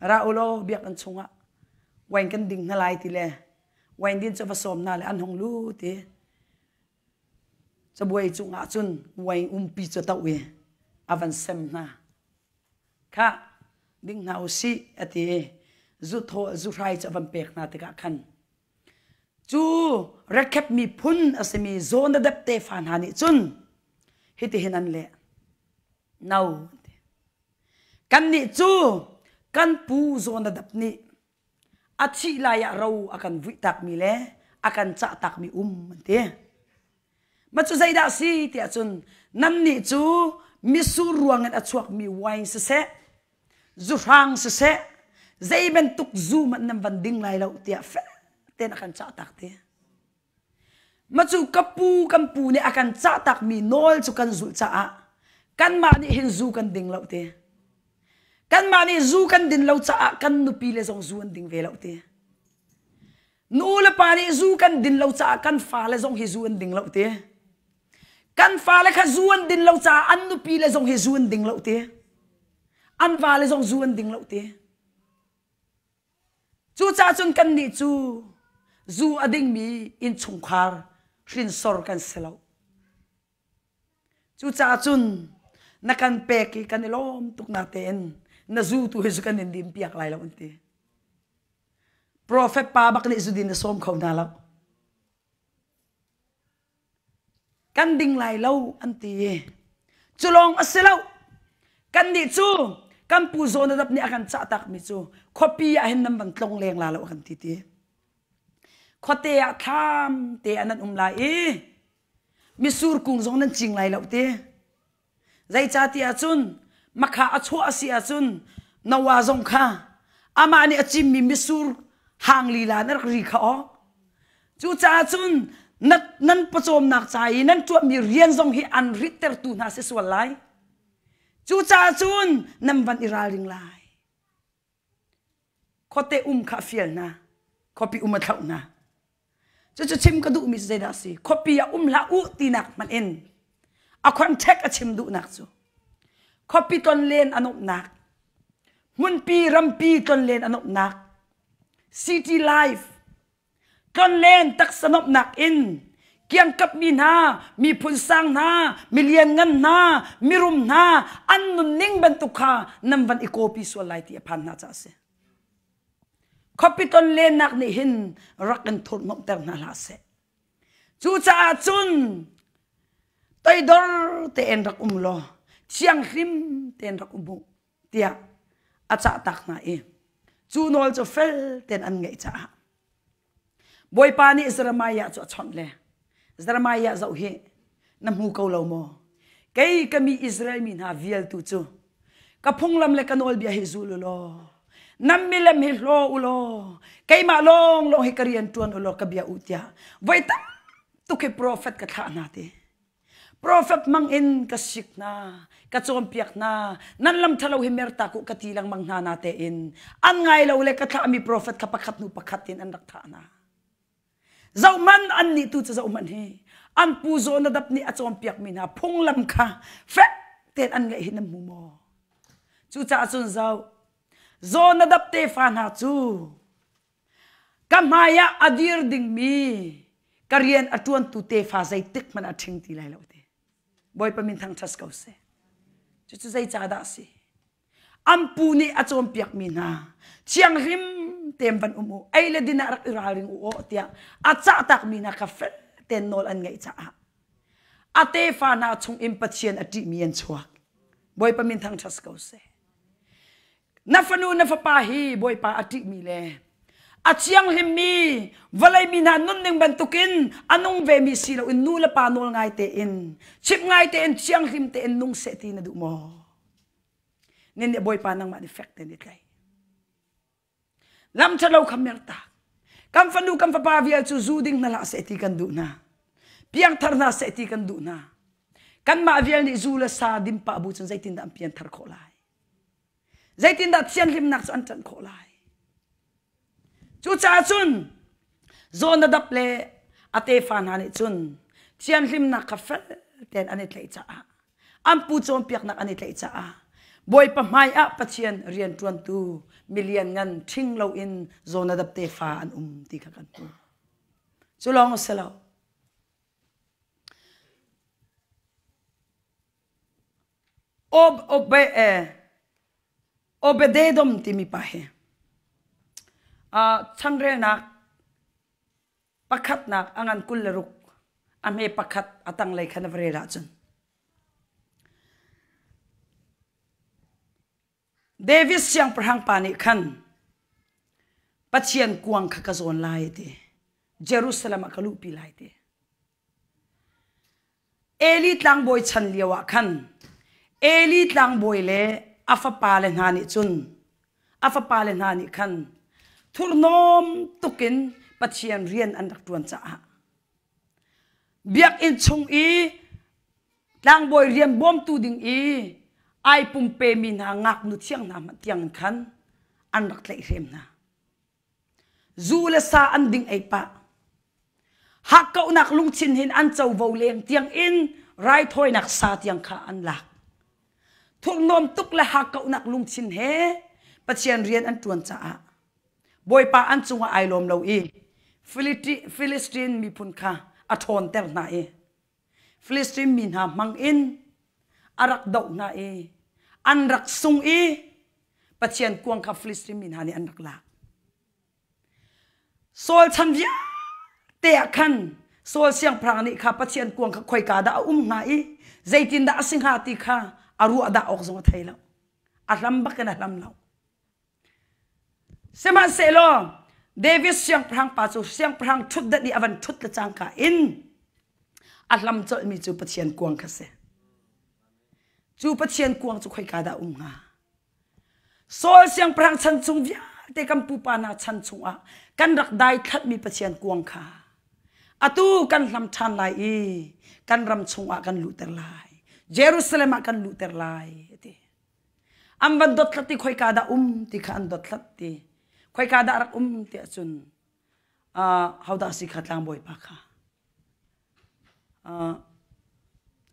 Ra u law biakinn chungah wine kan ding hna lai ti le wine din cu a va sawm hna le an hung lut i cabuai cungah cun wine umpi cu a toh i a van sem hna. Khah ding hna u sih a ti i zuthaw zuhrai cu a van pek hna tikah khan Cu Rekheb miphun a simi Jonadab tefa hna nih cun hitihin an leh. No. Kannih cu kan pu Jonadab nih a thih lai ah ro a kan vuihtakmi le a kan cahtakmi um an ti. Mah cu zeidah a si tiah cun nannih cu mitsur ruangin a chuakmi wine siseh zuhrang siseh zei bantuk zu hmanh nan van ding lai lo tiah fek tein a kan cahtak ti. Ma cu ka pu kan pu nih a kan cahtakmi nawl cu kan zulh caah kanmah nih hin zu kan ding lo ti. Kanmah nih zu kan din lo caah kan nupi le zong zu an ding ve lo ti. Nu le pa nih zu kan din lo caah kan fale zong hi zu an ding lo ti. Kan fale kha zu an din lo caah an nupi le zong hi zu an ding lo ti. An vale zong zu an ding lo ti. Cucaah cun kannih cu zu a dingmi innchungkhar hrinsor kan si lo. Cucaah cun na kan pek i kan i lawm tuk natein na zu tu hi zu kan in dim piak lai lo an ti. Profet pa bak nih zudin a sawm kho hna lo. Kan ding lai lo an ti i cu lawng a si lo. Kannih cu kan pu Jonadab nih a kan cah takmi cu khuapi ah hin nan van tlong leng la lo a kan ti ti. Khuate ah thlam te ah nan um lai i misur kung zong nan cing lai lo ti. Zeicahtiah cun makha a chuah a si ahcun Noah zong kha amah nih a cimmi mitsur hang lila na rak ri kha aw. Cucaah cun na, nan pawcawmnak ca i nan tuahmi rian zong hi an rittertu hna si sual lai. Cucaah cun nan van i ralring lai. Khuate um kha a fial hna. Khuapi um a thlauh hna. Cucu chim ka duhmi cu zeidah a si? Khuapi ah um hlah u tinak hmanh in a contact a chim duhnak cu khuapi tlonlen a nuamhnak, hmunpi rampi tlonlen a nuamhnak, city life tlonlen taksa nuamhnak in kiangkap mi hna, miphun sang hna, milian ngan hna, mirum hna an nunning bantuk kha nan van i copy sual lai ti a phan hna caah a si. Khuapi tonlennak nih hin rak in thurhhnawmhter hna hlah seh. Cucaah cun toidor tein rak um law thianghlim tein rak um u tiah a cahtak hna i cu nawl cu fel tein an ngaih caah Bawipa nih Jeremiah cu a chawnh le Jeremiah zoh hi na hmu ko lo maw? Kei ka mi Israel mi hna vialtu cu ka phunglam le ka nawlbia hi zul u law nan milem hi hlaw u law keimah lawnglawng hi ka rian ṭuan u law ka bia u tiah voi tam tuk hi profet ka thlah hna ti. Profet mang in ka sik hna, ka cawnpiak hna, nan lam ṭhalo hi mertak u ka ti lengmang hna na tein an ngai lo le ka thlahmi profet kha pakhat hnu pakhat in an rak thah hna. Zohhmanh annih tu cu zohhmanh hi an pu Jonadab nih a cawnpiakmi hna phunglam kha fek tein an ngaih hi nan hmu maw? Cucaah cun zoh, Jonadab tefa hna cu Ka hmaiah a dir dingmi ka rian a ṭuantu tefa zeitik hmanh a ṭhing ti lai lo ti. Bawipa min thangṭhat ko seh. Cucu zeicahdah a si? An pu nih a cawnpiakmi hna thianghlim tein van um u, ei le din ah rak i ralring u aw tiah a cahtakmi hna kha fel tein nawl an ngaih caah a tefa hna chungin Pathian a ṭihmi an chuak. Bawipa min thangṭhat ko seh. Na fanu na fapa hi Bawipa a ṭihmi le a thianghlimmi vawlei mi hna nunning bantukin a nung vemi si loin nu le pa nawl ngai tein chimh ngai tein thianghlim tein nung seh ti na duh maw? Nin nih Bawipa nangmah nih fek tein i tlai. Lam ṭhalo kha mertak. Kan fanu kan fapa vial cu zu ding hna hlah seh ti kan duh hna. Piangthar hna seh ti kan duh hna. Kanmah vial nih zu le sa din pah bu cun zeitindah an pianthar khawh lai? Zeitindah thianhlimnak cu an ṭanh khawh lai? Cucaah cun Jonadab le a tefa hna nih cun thianhlimnak kha fel tein an i tlaih caah an pu cawnpiaknak an i tlaih caah Bawipa hmaiah Pathian rianṭuantu milian ngan ṭhing loin Jonadab tefa an um ti kha kan hmuh. Cu lawng a si lo. Obededom timi pa hi changrelnak pakhatnak a ngan 26 a hme pakhat a tanglei khan a va rel ahcun David siangpahrang pa nih khan Pathian kuang kha ka zawn lai ti Jerusalem ah ka luhpi lai ti Eli tlangbawi chan lioah khan Eli tlangbawi le a fapale hna nih cun a fapale hna nih khan thurhnawm tukin Pathian rian an rak ṭuan caah biakinn chung i tlangbawi rian bawmtu ding i ai pumpemi hna ngaknu thiang hna hmanh tiang khan an rak tlaihhrem hna. Zu le sa an ding ei pah. Hakkauhnak lungthin hin an covo leng tiang in raithawinak sa tiang kha an lak. Thurhnawm tuk le hakkauhnak lungthin he Pathian rian an ṭuan caah Bawipa an cungah ai lawm lo i Philistine miphun kha a ṭhawnter hna i Philistine mi hna hmang in a rak doh hna i an rak sung i Pathian kuang kha Philistine mi hna nih an rak lak. Saul chan vialte ah khan Saul siangpahrang nih kha Pathian kuang kha khoika dah a um hnga i zeitindah a si hnga ti kha a ruah dah awk zong a thei lo. A hlam bak in a hlam lo. Sihmanhsehlaw David siangpahrang pa cu siangpahrang ṭhutdan i a van ṭhut le cangka in a hlam colhmi cu Pathian kuang kha si. Cu Pathian kuang cu khoika dah um hnga? Saul siangpahrang chan chung vialte kan pupa hna chan chungah kan rak daithlatmi Pathian kuang kha atu kan hlam ṭhan lai i kan ram chungah kan luhter lai. Jerusalem ah kan luhter lai, a ti. An van dothlat i khoika dah um ti kha an dothlat ti. Khoika dah rak um ti ahcun uh, hodah si kha tlangbawi pa kha. Uh,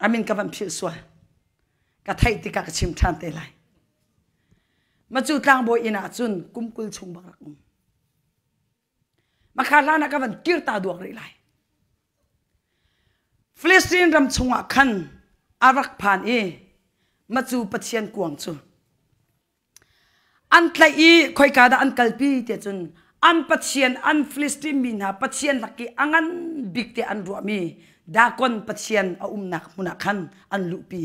amin ka van philh sual. Ka theih tikah ka chim ṭhan te lai. Macu tlangbawi inn ah cun kum 20 chung bak rak um. Makha hlan ah ka van kir ta duak rih lai. Filistin ram chungah khan a rak phan i macu Pathian kuang cu an tlaih i khoika dah an kalpi tiah cun an Pathian an Filistin mi hna Pathian lak i a ngan bik tiah an ruahmi Dagon Pathian a umnak hmun ah khan an luhpi.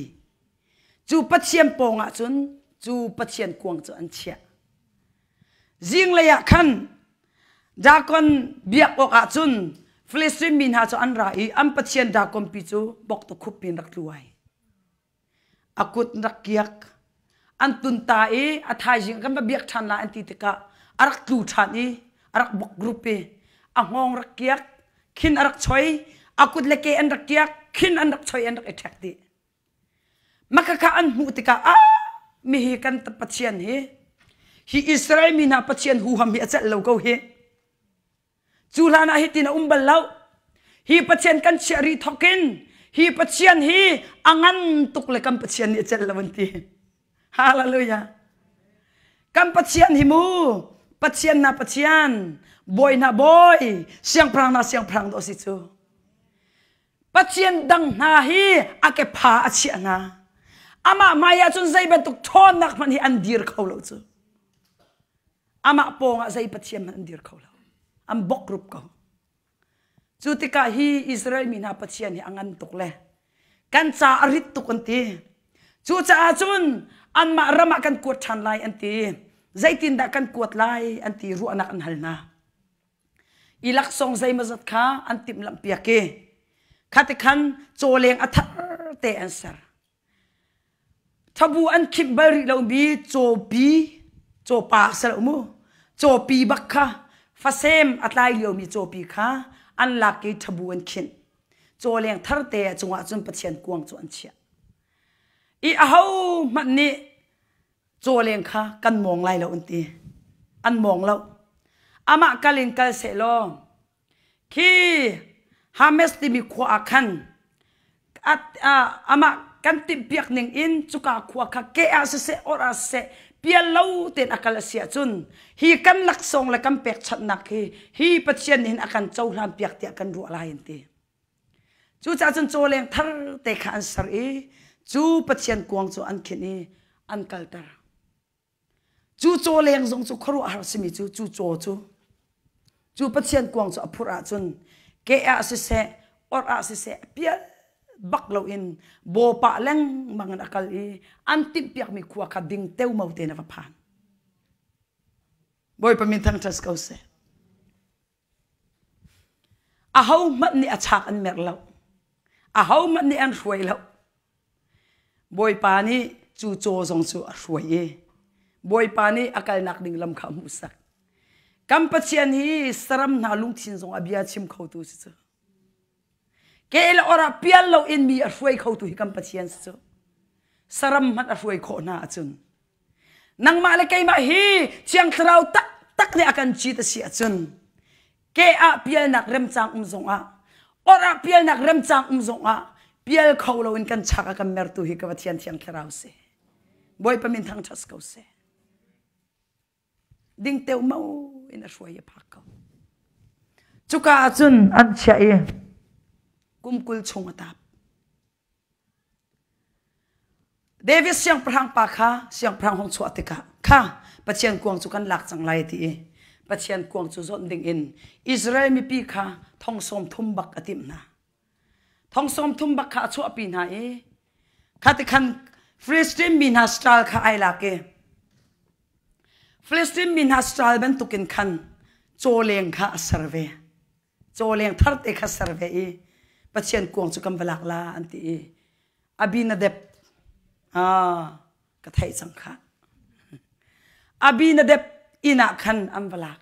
Cu Pathian pawng ah cun cu Pathian kuang cu an chiah. Zinglei ah khan Dagon biak awk ah cun Filistin mi hna cu an ra i an pathian Dagon pi cu bok tukhup in rak tlu ai. A kut rak kiak. An tun ta i a thaizing kan va biak ṭhan lai an ti tikah a rak tlu ṭhan i a rak bok grup i a hngawng rak kiak, khin a rak choi, a kut le ke an rak kiak, khin an rak choi an rak i ṭhek dih. Makhakha an hmuh tikah ah mihi kan Pathian hi hi Israel mi hna Pathian huham hi a celh lo ko hi. Cu hlan ah hitin a um bal lo. Hi Pathian kan chiah ri thokin hi Pathian hi a ngan tuk le kan Pathian nih a celh lo an ti. Hallelujah. Kan Pathian hi mu Pathian na Pathian, bawi na bawi, siangpahrang na siangpahrang do si cu. Pathian dang hna hi a kepha a chiah hna. Amah hmai ah cun zei bantuk ṭhawnnak hmanh hi an dir kho lo cu. Amah pawng ah zei pathian hmanh an dir kho lo. An bok rup ko. Cu tikah hi Israel mi hna Pathian hi a ngan tuk le kan ca a rit tuk an ti. Cucaah cun anmah ram ah kan kuat ṭhan lai an ti. Zeitindah kan kuat lai an ti ruahnak an hal hna. I laksawng zeimawzat kha an timhlamhpiak i khati khan cawleng a thar te an ser. Thabu an khimh bal rih lomi cawpi, cawpa si lo mu, cawpi bak kha fasem a tlai liomi cawpi kha an lak i thabu an khinh. Cawleng thar te cungah cun Pathian kuang cu an chiah. I aho hmanh nih cawleng kha kan mawng lai lo an ti. An mawng lo. Amah kal in kal seh law khi Hamas timi khua ah khan amah kan timhpiak ning in cuka khua kha ke ah siseh or ah siseh pial lo tein a kal a si ahcun hi kan laksawng le kan pekchanhnak hi hi Pathian nih hin a kan cohlan piak tiah kan ruah lai an ti. Cucaah cun cawleng thar te kha an ser i cu Pathian kuang cu an khinh i an kalter. Cu cawleng zong cu khuaruahhar simi cu cu caw cu cu Pathian kuang cu a phurh ahcun ke ah siseh or ah siseh pial bak loin bawpah lengmang in a kal i an timhpiakmi khua kha ding teumao tein a va phan. Bawipa min thangṭhat ko seh. Ahohmanh nih a chak an merh lo. Ahohmanh nih an hruai lo. Bawipa nih cu caw zong cu a hruai i Bawipa nih a kalnak ding lam kha a hmuhsak. Kan Pathian hi saram hna lungthin zong a bia chim khotu si cu. Ke le or ah pial lo in mi a hruai khotu hi kan Pathian si cu. Saram hmanh a hruai khawh hna ahcun Nangmah le keimah hi Thiang Thlarau taktak nih a kan cit a si ahcun ke ah pialnak remcang um zongah or ah pialnak remcang um zongah pial kho loin kan chak a kan mertu hi ka Pathian Thiang Thlarau si. Bawipa min thangṭhat ko seh. Ding teumao in a hruai a phak ko. Cuka ah cun an chiah i kum 20 chung a tap. David siangpahrang pa kha siangpahrang hung chuah tikah kha Pathian kuang cu kan lak cang lai ti i Pathian kuang cu zawnh ding in Israel mipi kha thong 30 bak a timh hna. Thong 30 bak kha a chuahpi hna i kha ti khan Philistine mi hna style kha ai lak i Philistine mi hna style bantukin khan cawleng kha a ser ve. Cawleng thar te kha ser ve i Pathian kuang cu kan va lak la an ti i Abinadab ah ka theih cang kha. Abinadab inn ah khan an va lak.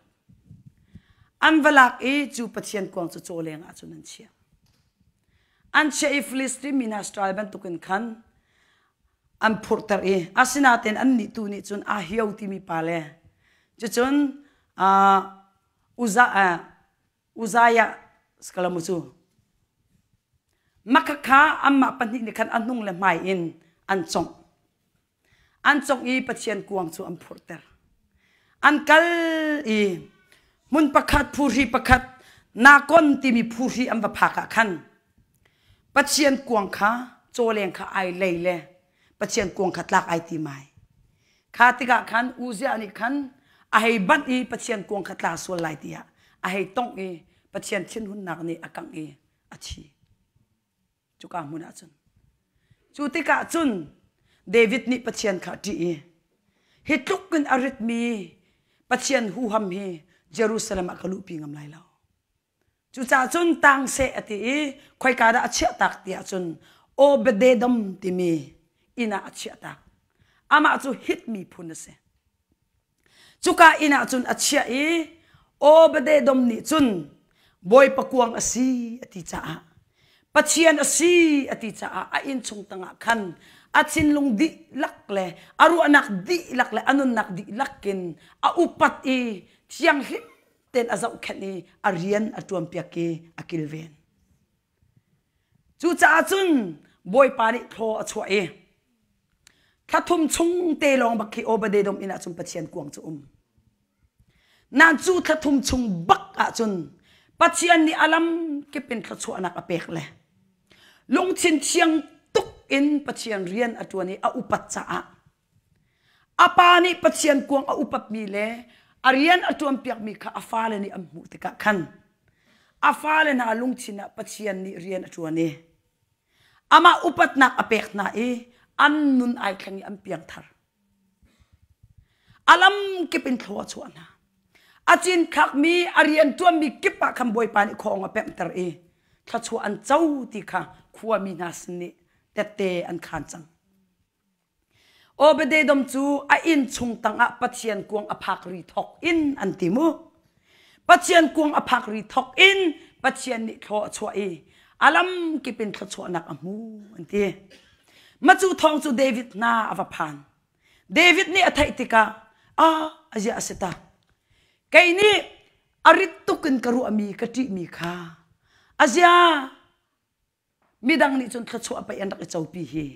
An va lak i cu Pathian kuang cu cawleng ah cun an chiah. An chiah i Philistine mi hna style bantukin khan. An phurhter i asinain annih tu nih cun Ahio timi pa le cucun Uzziah Sakalamu cu makhakha anmah pahnih nih khan a hnung le hmai in an congh. An congh i Pathian kuang cu an phurhter. An kal i hmun pakhat phuhri pakhat Nakon timi phuhri an va phak ah khan Pathian kuang kha cawleng kha ai lei le Pathian kuang kha tlak ai ti mai. Kha tikah khan Uzziah nih khan a hei banh i Pathian kuang kha tla sual lai tiah a hei tongh i Pathian thinhunnak nih a kangh i a thi. Cuka hmun ah cun. Cu tikah cun David nih Pathian kha a ṭih i hi tluk in a ritmi Pathian huham hi Jerusalem ah ka luhpi ngam lai lo. Cucaah cun tang seh a ti i khoika dah a chiahtak ti ahcun Obededom timi inn ah a chiahtak. Amah cu Hit miphun a si. Cuka inn ah cun a chiah i Obededom nih cun Bawipa kuang a si a ti caah Pathian a si a ti caah a innchung tangah khan a thinlung dihlak le a ruahnak dihlak le a nunnak dihlak in a upat i thianghlim tein a zohkhenh i a rian a ṭuanpiak i a kilven. Cucaah cun Bawipa nih thlaw a chuah i thla thum chung te lawng bak khi Obadedom inn ah cun Pathian kuang cu um. Nan cu thla thum chung bak ahcun Pathian nih a lam kip in thluachuahnak a pek le lungthin thiang tuk in Pathian rian a ṭuan i a upat caah A pa nih Pathian kuang a upatmi le a rian a ṭuanpiakmi kha a fale nih an hmuh tikah khan a fale hna lungthin ah Pathian nih rian a ṭuan i amah upatnak a pek hna i an nun ai thleng i an piangthar. A lam kip in thlua a chuah hna. A cinthlakmi a rian ṭuanmi kip ah khan Bawipa nih khawng a pemhter i thluachuah an co ti kha khuami hna sin nih tette an khaan cang. Obededom cu a inn chung tangah Pathian kuang a phak ri thawk in an ti mu. Pathian kuang a phak ri thawk in Pathian nih thlaw a chuah i a lam kip in thluachuahnak a hmu an ti. Macu thawng cu David hna a va phan. David nih a theih tikah ah azia a si ta. Kei nih a rit tuk in ka ruahmi ka ṭihmi kha azia Midang nih cun thluachuah pei an rak i copi hi.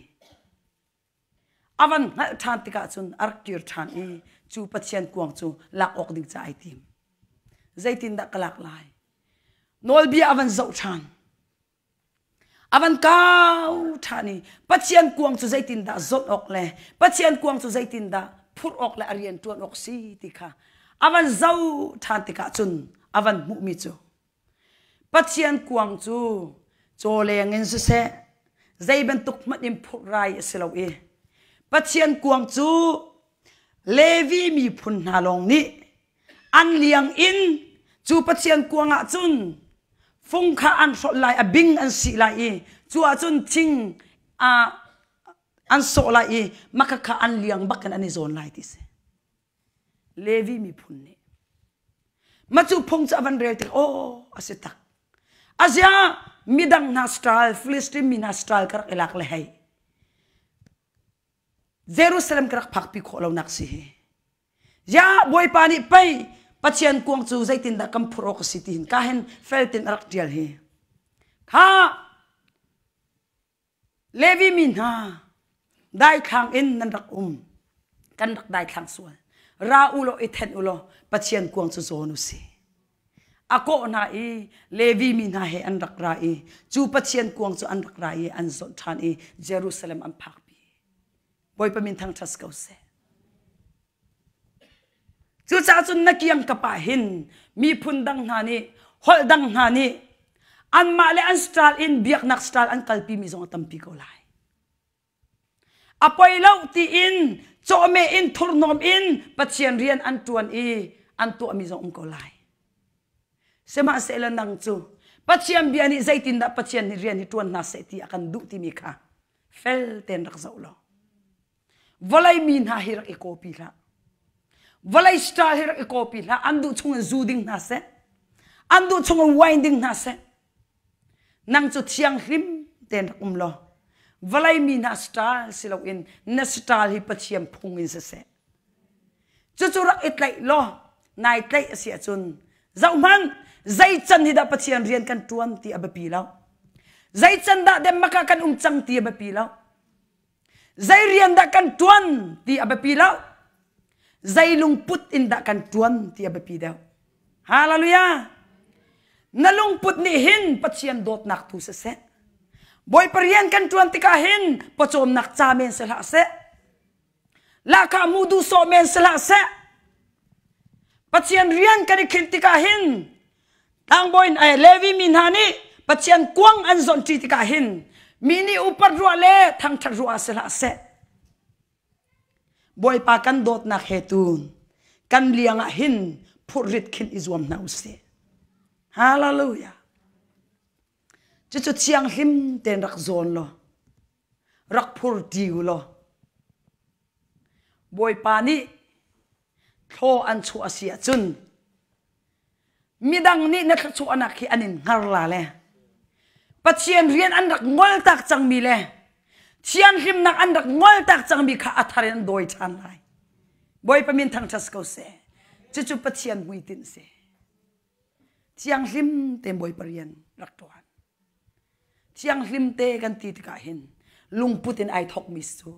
A van hngalh ṭhan tikah cun a rak kir ṭhan i cu Pathian kuang cu lak awk ding ca ai tim. Zeitindah ka lak lai? Nawlbia a van zoh ṭhan. A van kau ṭhan i Pathian kuang cu zeitindah zawnh awk le Pathian kuang cu zeitindah phurh awk le a rian ṭuan awk si ti kha a van zoh ṭhan tikah cun a van hmuhmi cu Pathian kuang cu cawleng in siseh, zei bantuk hmanh in phurh rai a si lo i Pathian kuang cu Levi miphun hna lawng nih an liang in cu Pathian kuang ah cun fung kha an hrolh lai, a bing an sih lai i cu ah cun thing an sawh lai i maka kha an liang bak in an i zawn lai ti si. Levi miphun nih mah cu phung cu a van rel tik aw a si tak azia midang hna style Philistine mi hna style ka rak i lak le hei Jerusalem ka rak phakpi khawh lo nak si hi ya Bawipa nih pei Pathian kuang cu zeitindah kan phurh awk a si ti hin ka hin feltin a rak tial hi kha Levi mi hna, daithlang in nan rak um. Kan rak daithlang sual. Ra u law i thenh u law Pathian kuang cu zawn u si. A kawh hna i Levi mi hna he an rak ra i cu Pathian kuang cu an rak ra i an zawnh ṭhan i Jerusalem an phakpi. Bawipa min thangṭhat ko seh. Cucaah cun na kiangkap ah hin miphun dang hna nih holh dang hna nih anmah le an style in biaknak style an kalpimi zong a tampi ko lai. A poi lo tiin cawhmeh in thurhnawm in Pathian rian an ṭuan i an tuahmi zong um ko lai. Sihmanhsehlaw nang cu Pathian bia nih zeitindah Pathian nih rian hi ṭuan hna seh ti a kan duh timi kha fel tein rak zoh law Vawlei mi hna hi rak i kawpi hlah. Vawlei star hi rak i kawpi hlah. An duh chung in zu ding hna seh. An duh chung in wine ding hna seh. Nang cu thianghlim tein rak um law. Vawlei mi hna style si loin na style hi Pathian phung in siseh. Cucu rak i tlaih law nai tlaih a si ahcun zohhmanh zei can hi dah Pathian rian kan ṭuan ti a biapi lo. Zei can dah Denmark ah kan um cang ti a biapi lo. Zei rian dah kan ṭuan ti a biapi lo. Zei lungput in dah kan ṭuan ti a biapi deuh. Hallelujah! Na lungput nih hin Pathian dawtnak tu siseh. Bawipa rian kan ṭuan tikah hin pawcawmnak ca men si hlah seh. Lahkhah mu duh sawh men si hlah seh. Pathian rian kan i khinh tikah hin tlangbawi eh, Levi mi hna nih Pathian kuang an zawnh ṭi tikah hin mi nih upat ruah le thangṭhat ruah si hlah seh. Bawipa kan dawtnak he tun kan liang ah hin phurrit khin i zuam hna usih. Hallelujah. Cucu thianghlim tein rak zawn law rak phur ṭi u law Bawipa nih thlaw an chuah a si ahcun midang nih na thluachuahnak hi an in hngar la le Pathian rian an rak ngoltak cangmi le thianghlimnak an rak ngoltak cangmi kha a thar in an dawi ṭhan lai. Bawipa min thangṭhat ko seh. Cucu Pathian hmuitinh si. Thianghlim tein Bawipa rian rak ṭuan. Thianghlim te kan ti tikah hin lungput in ai thawkmi cu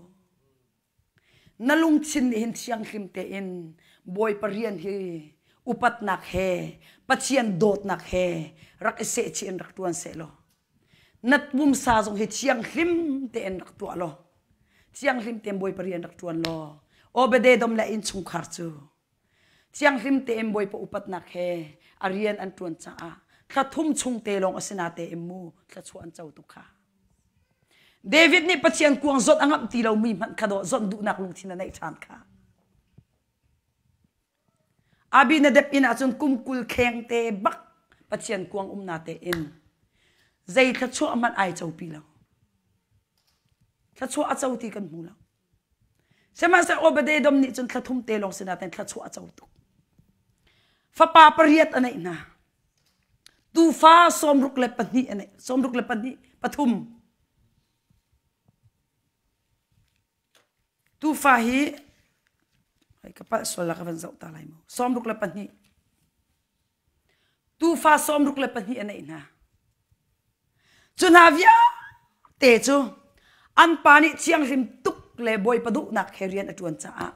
na lungthin nih hin thianghlim tein Bawipa rian hi upatnak he Pathian dawtnak he rak i sehchih in rak ṭuan seh law na pumsa zong hi thianghlim tein rak tuah law thianghlim tein Bawipa rian rak ṭuan law Obededom le innchungkhar cu Thianghlim tein Bawipa upatnak he a rian an ṭuan caah thla thum chung te lawng a si natein mu thluachuah an co tuk kha. David nih Pathian kuang zawt a ngamh ti lomi hmanh kha dawh zawnh duhnak lungthin a neih ṭhan kha. Abinadab inn ahcun kum 20 kheng te bak Pathian kuang um na tein zei thluachuah hmanh ai copi lo. Thluachuah a co ti kan hmu lo. Sihmanhsehlaw Obadedom nih cun thla thum te lawng si nain thluachuah a co tuk. Fapa pariat a neih hna. Tufa 64 a neih, 62 pathum. Tufa hi hei ka palh sual la ka van zoh ta lai mu. 62. Tufa 62 a neih hna. Cu hna vialte cu an pa nih thianghlim tuk le Bawipa duhnak he rian a ṭuan caah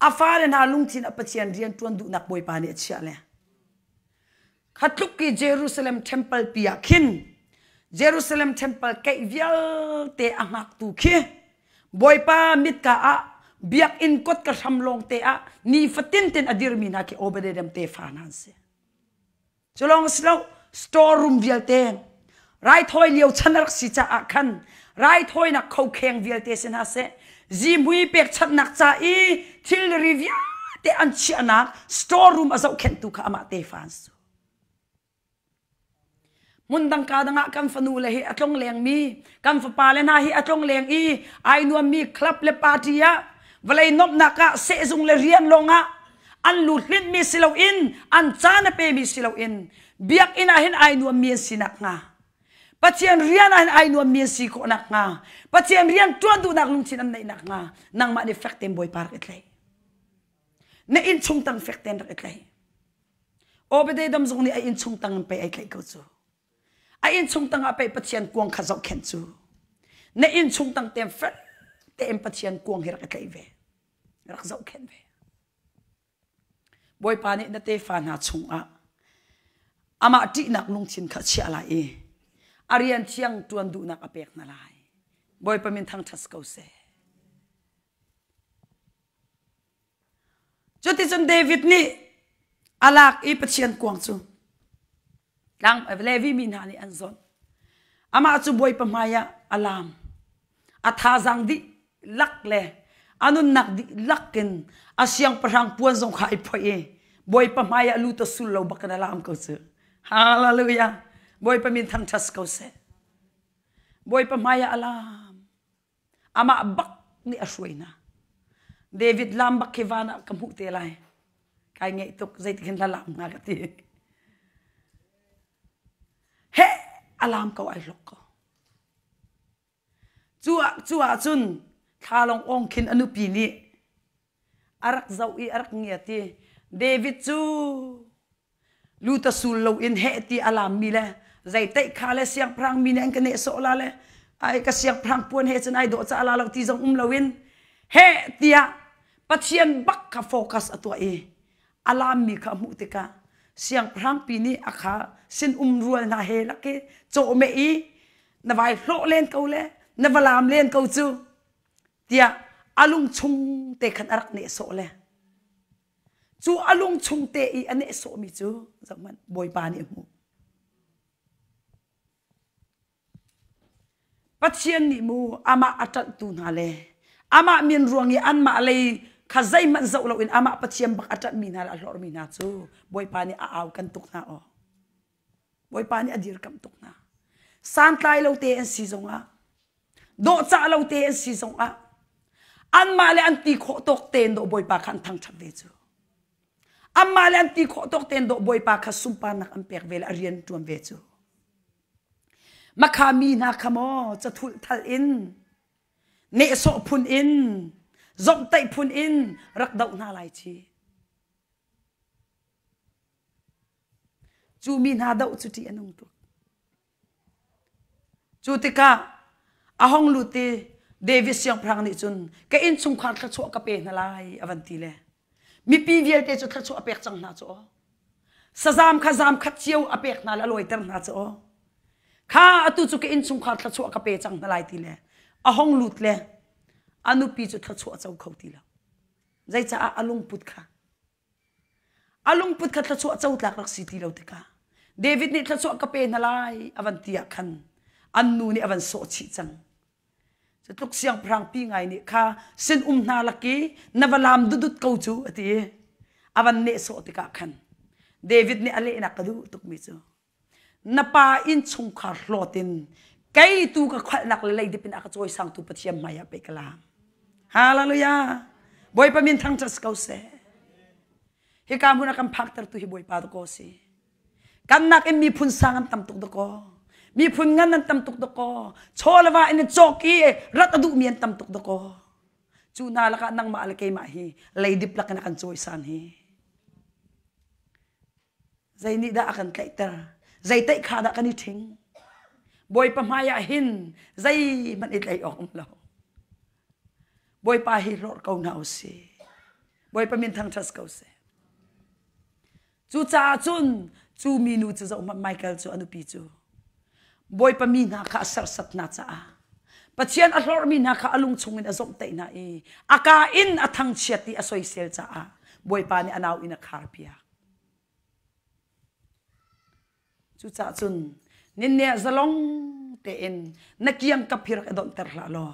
a fale hna lungthin ah Pathian rian ṭuan duhnak Bawipa nih a chiah le kha tluk i Jerusalem temple pi ah khin Jerusalem temple keih vialte a hngaktu khi Bawipa mitka ah biakinn kot ka hram lawng te ah nifatin ten a dirmi hna khi Obededem tefa hna an si. Cu lawng si lo store room vialte raithawi lio chan a rak si caah khan raithawinak khokheng vialte si hna seh zihmui pekchanhnak ca i thilri vialte an chiahnak store room a zohkhenhtu kha amah tefa an si. Hmundang ka dang ah kan fanu le hi a tlong lengmi, kan fapa le hna hi a tlong leng i ai nuammi club le party ah vawlei nuamhnak ah sehzung le rian lawng ah an lu hlinhmi si loin an caan a pemi si loin biakinn ah hin ai nuammi an si nakhnga Pathian rian ah hin ai nuammi an si khawh nakhnga Pathian rian ṭuan duhnak lungthin an neih nakhnga nangmah nih fek tein Bawipa rak i tlaih na innchung tang fek tein rak i tlaih Obededom zong nih a innchung tang in pei ai tlaih ko cu. A innchung tang ah pei Pathian kuang kha zohkhenh cu. Na innchung tang tein fel tein Pathian kuang hi rak i tlaih ve. Rak zohkhenh ve. Bawipa nih na tefa hna chungah amah ṭihnak lungthin kha chiah lai i a rian thiang ṭuan duhnak a pek hna lai. Bawipa min thangṭhat ko seh. Cuticun David nih a lak i Pathian kuang cu tlang Levi mi hna nih an zawnh. Amah cu Bawipa hmaiah a laam. A thazaang dihlak le a nunnak dihlak in a siangpahrang puan zong kha ai phoih i Bawipa hmaiah lut a sul lo bak in a laam ko cu. Hallelujah. Bawipa min thangṭhat ko seh. Bawipa hmaiah a laam. Amah bak nih a hruai hna. David lam bak khi van ah ka hmuh te lai. Kai ngeih tuk zeitik hin la lam hnga ka ti. He a lam ko ai hlok ko. Cu ah cu ah cun thlalong ong khin a nupi nih a rak zoh i a rak ngiat i David cu luta sul loin heh ti a lammi le zeiteih kha le siangpahrang mi nih an ka nehsawh la le ai ka siangpahrang puan he cun ai dawh ca la lo ti zong um loin heh tiah Pathian bak kha focus a tuah i a lammi kha a hmuh tikah siangpahrang pi nih a kha sin um rual hna he lak i cawhmeh i na vai hlawh len ko le na va lam len ko cu tiah a lung chung te khan a rak nehsawh le cu a lung chung te i a nehsawhmi cu zohhmanh Bawipa nih a hmuh. Pathian nih mu amah a ṭanhtu hna le amah min ruang i anmah lei kha zeihmanh zoh loin amah Pathian bak a ṭanhmi hna le a hlorhmi hna cu Bawipa nih a au kan tuk hna aw. Bawipa nih a dirkamh tuk hna. Santlai lo te an si zongah, dawhcah lo te an si zongah, anmah le an ti khawh tawk tein dawh Bawipa kha an thangṭhat ve cu. Anmah le an ti khawh tawk tein dawh Bawipa kha sunparnak an pek ve le a rian ṭuan ve cu. Makha mi hna kha maw cathulh thal in nehsawh phun in zomhtaih phun in rak doh hna lai ci. Cu mi hna doh cu ṭih a nung tuk. Cu tikah a hong lut i David siangpahrang nih cun ka innchungkhar thluachuah ka pe hna lai a van ti le mipi vialte cu thluachuah a pek cang hna cu aw. Sazam kha zam khat cio a pek hna le a lawiter hna cu aw. Kha atu cu ka innchungkhar thluachuah ka pe cang hna lai ti le a hong lut le a nupi cu thluachuah co kho ti lo. Zeicaah a lungput kha A lungput kha thluachuah cotlak rak si ti lo tikah David nih thluachuah ka pe hna lai a van ti ah khan an nu nih a van sawh chih cang. Cutluk siangpahrang pi ngai nih kha sin um hna lak i na va lam dudut ko cu a ti i a van nehsawh tikah khan David nih a lehnak ka duh tukmi cu na pa innchungkhar hlawt in kei tu ka khalhnak le leidip in a ka cawisangtu Pathian hmai ah pei ka lam. Hallelujah. Bawipa min thangṭhat si ko seh. Hika hmun a kan phaktertu hi Bawipa dakaw si. Kan nakin miphun sang an tam tuk dakaw. Miphun ngan an tam tuk dakaw. Chaw le va in cawk i rat a duhmi an tam tuk dakaw. Cu hna lakah nangmah le keimah hi leidip lakin a kan cawisan hi. Zei nih dah a kan tlaihter? Zei teih kha dah kan i ṭhing? Bawipa hmaiah hin zeihmanh i tlaih awk um lo. Bawipa hi hlorh ko hna u sih. Bawipa min thangṭhat ko seh. Cucaah cun cu minu cu zohhmanh Michael cu a nupi cu Bawipa mi hna kha a serhsat hna caah Pathian a hlorhmi hna kha a lung chungin a zomhtaih hna i a kaa in a thangchiat i a soisel caah Bawipa nih a nau inn a kharpiak. Cucaah cun ninne zalong tein na kiangkap hi rak i donhter hlah law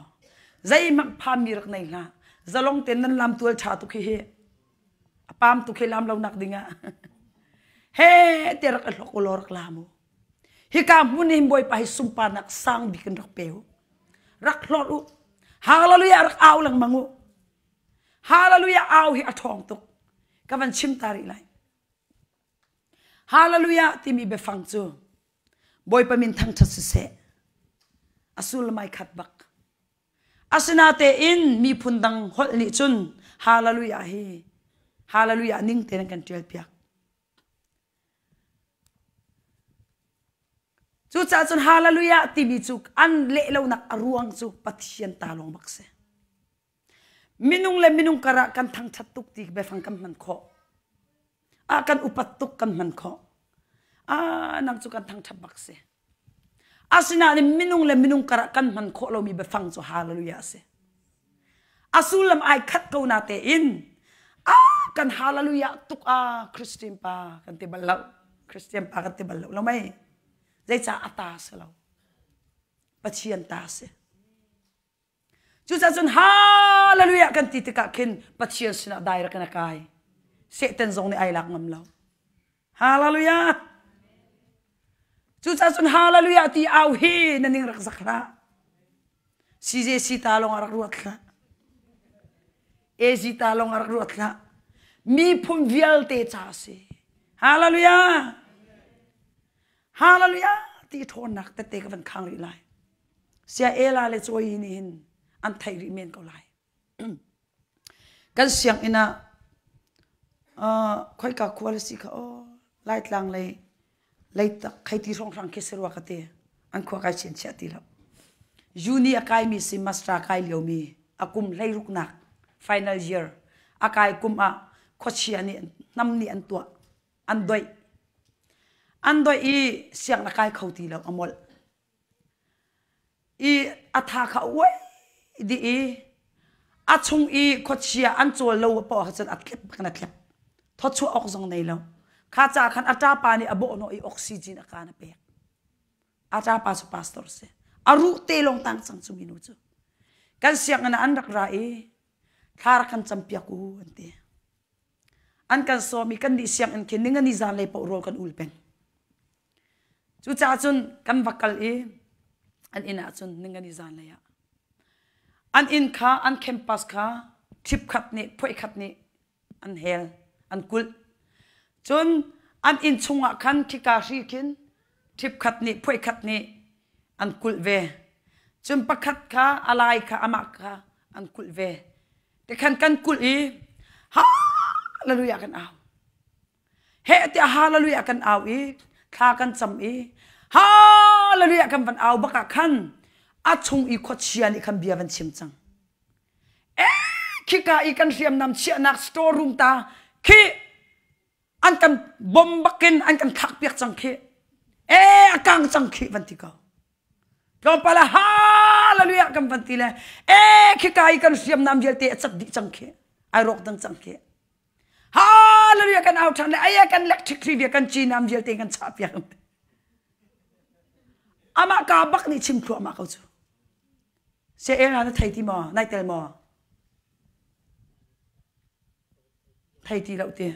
zeihmanh phanmi rak nei hlah. Zalong tein nan lam tual ṭha tuk hi a pam tuk hi lam lo nak ding ah he te rak i hlok u law rak lam u. Hika hmun hin Bawipa hi sunparnak sang bik in rak pe u. Rak hlorh u. Hallelujah rak au lengmang u. Hallelujah au hi a ṭhawng tuk. Ka van chim ta rih lai. Hallelujah timi biafang cu Bawipa min thangṭhat siseh. A sullam ai khat bak. Asinatein miphun dang holh nih cun Hallelujah hi Hallelujah ning tein an kan ṭial piak. Cucaah cun Hallelujah timi cu an leh lonak a ruang cu Pathian ta lawng bak si. Minung le minung karah kan thangṭhat tuk ti biafang kan hman khawh. Ah kan upat tuk kan hman khawh. Ah nang cu kan thangṭhat bak si. Asinain minung le minung karah kan hman khawh lomi biafang cu hallelujah a si. A sullam ai khat ko na tein ah kan hallelujah tuk ah Christian pa kan ti bal lo. Christian pa kan ti bal lo lo mei. Zeicah a ta si lo. Pathian ta si. Cucaah cun hallelujah kan ti tikah khin Pathian sinah direct in a kai. Satan zong nih ai lak ngam lo. Hallelujah. Cucaah cun hallelujah ti au hi na ning rak zak hlah. CJC ta lawng ah rak ruat hlah. AZ ta lawng ah rak ruat hlah. Miphun vialte ca a si. Hallelujah. Hallelujah ti ṭhawnnak tette ka van khang rih lai. Sia Ela le Cawi nih hin an theih rih men ko lai. Kan sianginn ah khoika khua le si kha aw Laitlang lei Leitak kheiti hrawnghrang khi si rua ka ti. An khua kai chianchiah ti lo. Uni a kaimi si master kai liomi a kum hleiruknak final year a kai kum ah khuachia nih hnam nih an tuah an doih an doih i siang a kai kho ti lo a molh i a tha kha uai dih i a chung i khuachia an cawl lo paoh ahcun a tlep kan a tlep thawchuah awk zong nei lo kha ca khan a ṭapa nih a bawhhnawh i oxygen a kaan a pek a ṭapa cu pastor si a ruh te lawng tang cang cu minu cu kan sianginn ah an rak ra i thla rak kan campiak u an ti an kan sawm i kan nih sianginn khin ningani zan lei paoh rawl kan ul peng Cucaah cun kan va kal i an inn ah cun ningani zanlei ah an inn kha an campus kha ṭhipkhat nih phuaikhat nih an hel an kulh. Cun an inn chungah khan khika hri khin ṭhipkhat nih phuaikhat nih an kulh ve. Cun pakhat kha a lai kha amah kha an kulh ve. Tikhan kan kulh i hallelujah kan au. Heh tiah hallelujah kan au i thla kan cam i hallelujah kan van au bak ah khan a chung i khuachia nih khan bia van chim cang. Eh khika i kan hriamnam chiahnak store room ta khi an kan bom bakin an kan thlak piak cang khi eh a kang cang khi van ti ko. Tlawmpal ah hallelujah kan van ti le eh khika i kan hriamnam vialte a cat dih cang khi ai rawk dang cang khi Hallelujah kan au ṭhan le ai kan electric tree kan cinam vialte kan chah piak. Amah ka bak nih chim thluahmah ko cu. Se era na thei ti maw? Nai tel maw? Thei ti lo ti.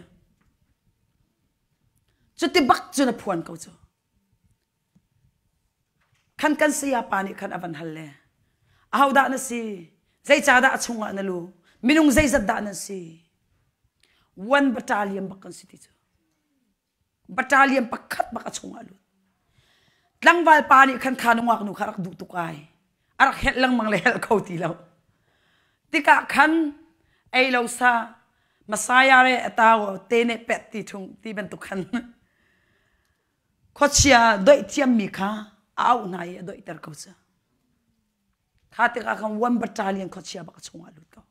Cuti bak cu na phuan ko cu. Khan kan sayapa nih khan a van hal le ahodah na si zeicahdah a chungah na lu minung zeizat dah nan si one battalion bak kan si ti cu battalion pakhat bak a chungah lut tlangval pa nih khan kha nungak nu kha rak duh tuk ai a rak helh lengmang le helh kho ti lo tikah khan ei lo sa Messiah re atau te ne pet ti thung ti bantuk khan Khuachia doih thiammi kha a auh hna i a doihter ko cu. Kha tikah khan one battalion khuachia bak a chungah lut ko.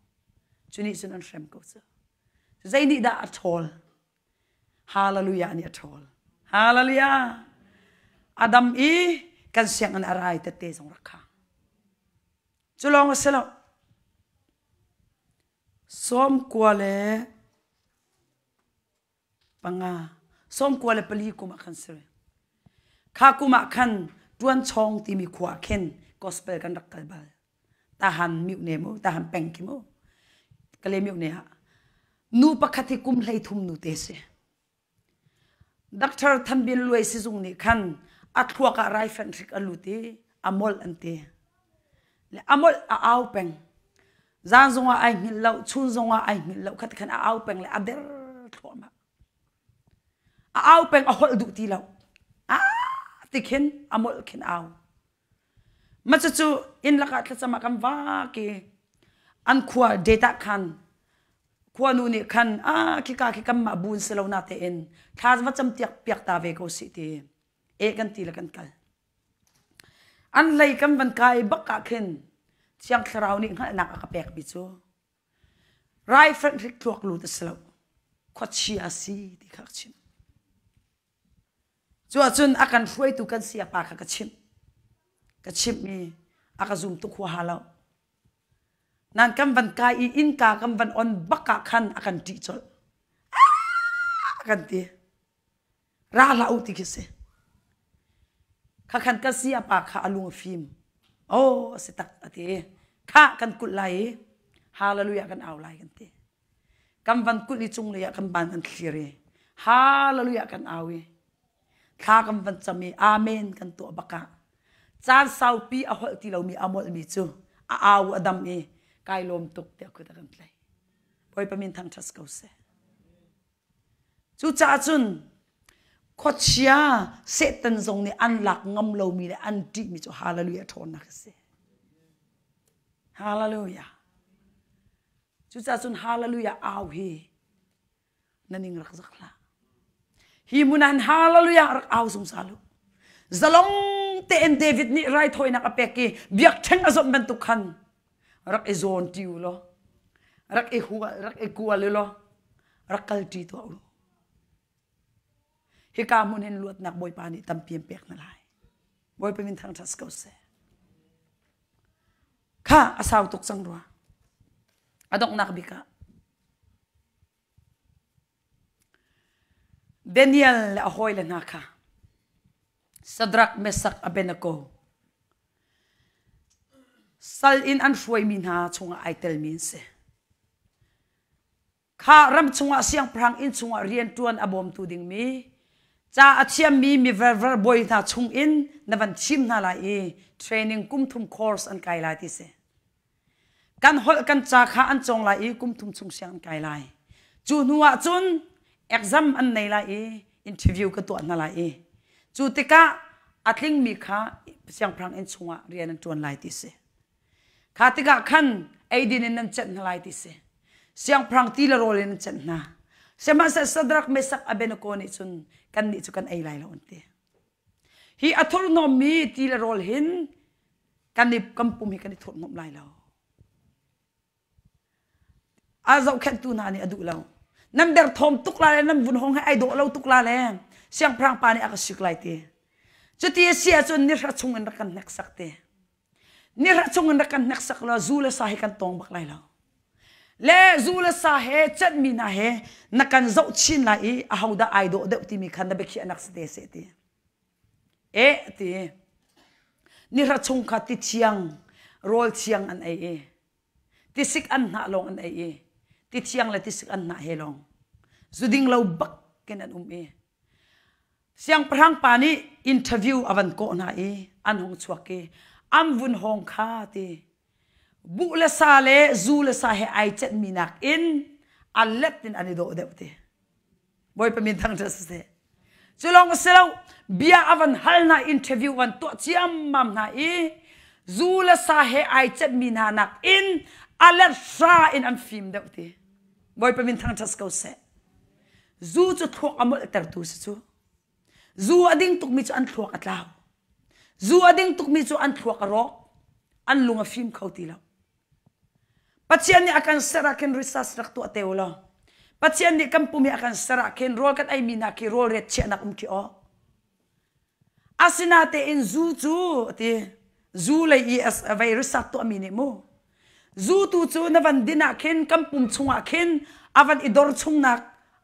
Cu nih cun an hrem ko cu. Zei nih dah a ṭhawl? Hallelujah nih a ṭhawl. Hallelujah! Adam i kan sianginn a rai tete zong rak khang. Cu lawng a si lo. 94 le panga 94 kum ah khan si kha kum ah khan tuanchawng timi khua ah khin gospel kan rak kal bal tahan miu ne mu tahan peng khi mu kale miu ne ah nu pakhat hi kum 33 nu te si Dr. Thanbin Luai sizung nih khan a thluak ah raifanh hrik a lut i a molh an ti le a molh a au peng Zan zongah ai hngilh lo, chun zongah ai hngilh lo, khat khan a au peng le a der thluahmah. A au peng a holh duh ti lo. Ah ti khin a molh khin au. Ma cucu inn lakah thlacam ah kan vak i an khua data khan khuanu nih khan ah khika khi kanmah bun si lo na tein thla va cam tiak piak ta ve ko sih ti e kan ti le kan kal. An hlei kan van kai bak ah khin Thiang Thlarau nih hngalhnak a ka pekmi cu raifanh hrik thluak lut a si lo khuachia a si ti kha ka chimh. Cu ahcun a kan hruaitu kan sayapa kha ka chimh. Ka chimh i a ka zum tuk huaha lo. Nan kan van kai i innka kan van on bak ah khan a kan ṭih colh. A kan ti. Ra hlah u ti khi si. Kha khan ka siapa kha a lung a fim. Oh, a si tak a ti. Kha kan kulh lai i hallelujah kan au lai kan ti. Kan van kulh i cunglei ah kan ban kan thlir i hallelujah kan au i thla kan van cam i amen kan tuah bak ah caan saupi a holh ti lomi a molhmi cu a au a dam i kai lawm tuk tiah kut a kan tlai. Bawipa min thangṭhat ko seh. Cucaah cun khuachia Satan zong nih an lak ngam lomi le an ṭihmi cu hallelujah ṭhawnnak a si. Hallelujah. Cucaah cun hallelujah au hi na ning rak zak hlah. Hi hmun ah hallelujah rak au zungzal u. Zalong tein David nih raithawinak a pek i biakṭheng a zawmh bantuk khan rak i zawn ṭi u law rak i hua rak i kual u law rak kal ṭi tuah u. Hika hmun hin luatnak Bawipa nih tampi an pek hna lai. Bawipa min thangṭhat si ko seh. Kha a sau tuk cang rua. A donghnak bik ah Daniel le a hawile hna kha Shadrach, Meshach, Abednego sal in an hruaimi hna chungah ai telmi an si. Kha ram chungah siangpahrang inn chungah rianṭuan a bawmtu dingmi ca a thiammi mi verver bawi hna chungin na van thim hna lai i training kum thum course an kai lai ti si. Kan holh kan ca kha an cawng lai i kum thum chung siang an kai lai. Cu hnu ah cun exam an nei lai i interview ka tuah hna lai i cu tikah a tlingmi kha siangpahrang inn chungah rian an ṭuan lai ti si. Kha tikah khan eidin in nan cenh hna lai ti si. Siangpahrang ti le rawl in nan cenh hna. Sihmanhsehlaw Shadrach, Meshach, Abednego nih cun kannih cu kan ei lai lo an ti. Hi a thurhnawmmi ti le rawl hin kan i kan pum hi kan i thurhnawmh lai lo. A zohkhenhtu hna nih a duh lo. Nan derthawm tuk la le nan vun hong he ai dawh lo tuk la le siangpahrang pa nih a ka sik lai ti. Cuti a si ahcun nihra chung in rak kan hneksak te. Nihra chung in rak kan hneksak law zu le sa hi kan tawng bak lai lo. Le zu le sa he cenhmi hna he na kan zoh chin lai i ahodah ai dawh deuh timi kha na biakhiahnak si te seh ti. Eh ti. Nihra chung kha ti thiang, rawl thiang an ei i tisik an hnah lawng an ei i ti thiang le tisik an hnah he lawng zuding lo bak in an um i siangpahrang pa nih interview a van kawh hna i an hung chuak i an vun hawng kha ti buh le sa le zu le sa he ai cenhmi nakin a let in an i dawh deuh ti Bawipa min thangṭhat siseh. Cu lawng a si lo, bia a van hal hna, interview van tuah ciammam hna i zu le sa he ai cenhmi hna nakin a let hra in an fim deuh ti. Bawipa min thangṭhat ko seh. Zu cu thluak a molhtertu si cu. Zu a ding tukmi cu an thluak a tlau. Zu a ding tukmi cu an thluak a rawk. An lung a fim kho ti lo. Pathian nih a kan ser ah khin research rak tuah te u law. Pathian nih kan pum hi a kan ser ah khin rawl kan eimi hna khi rawl ret chiahnak um khi aw. Asinatein zu cu ti zu lei i vei research tuahmi nih mu. Zu tu cu na van din ah khin kan pum chungah khin a van i dor chungnak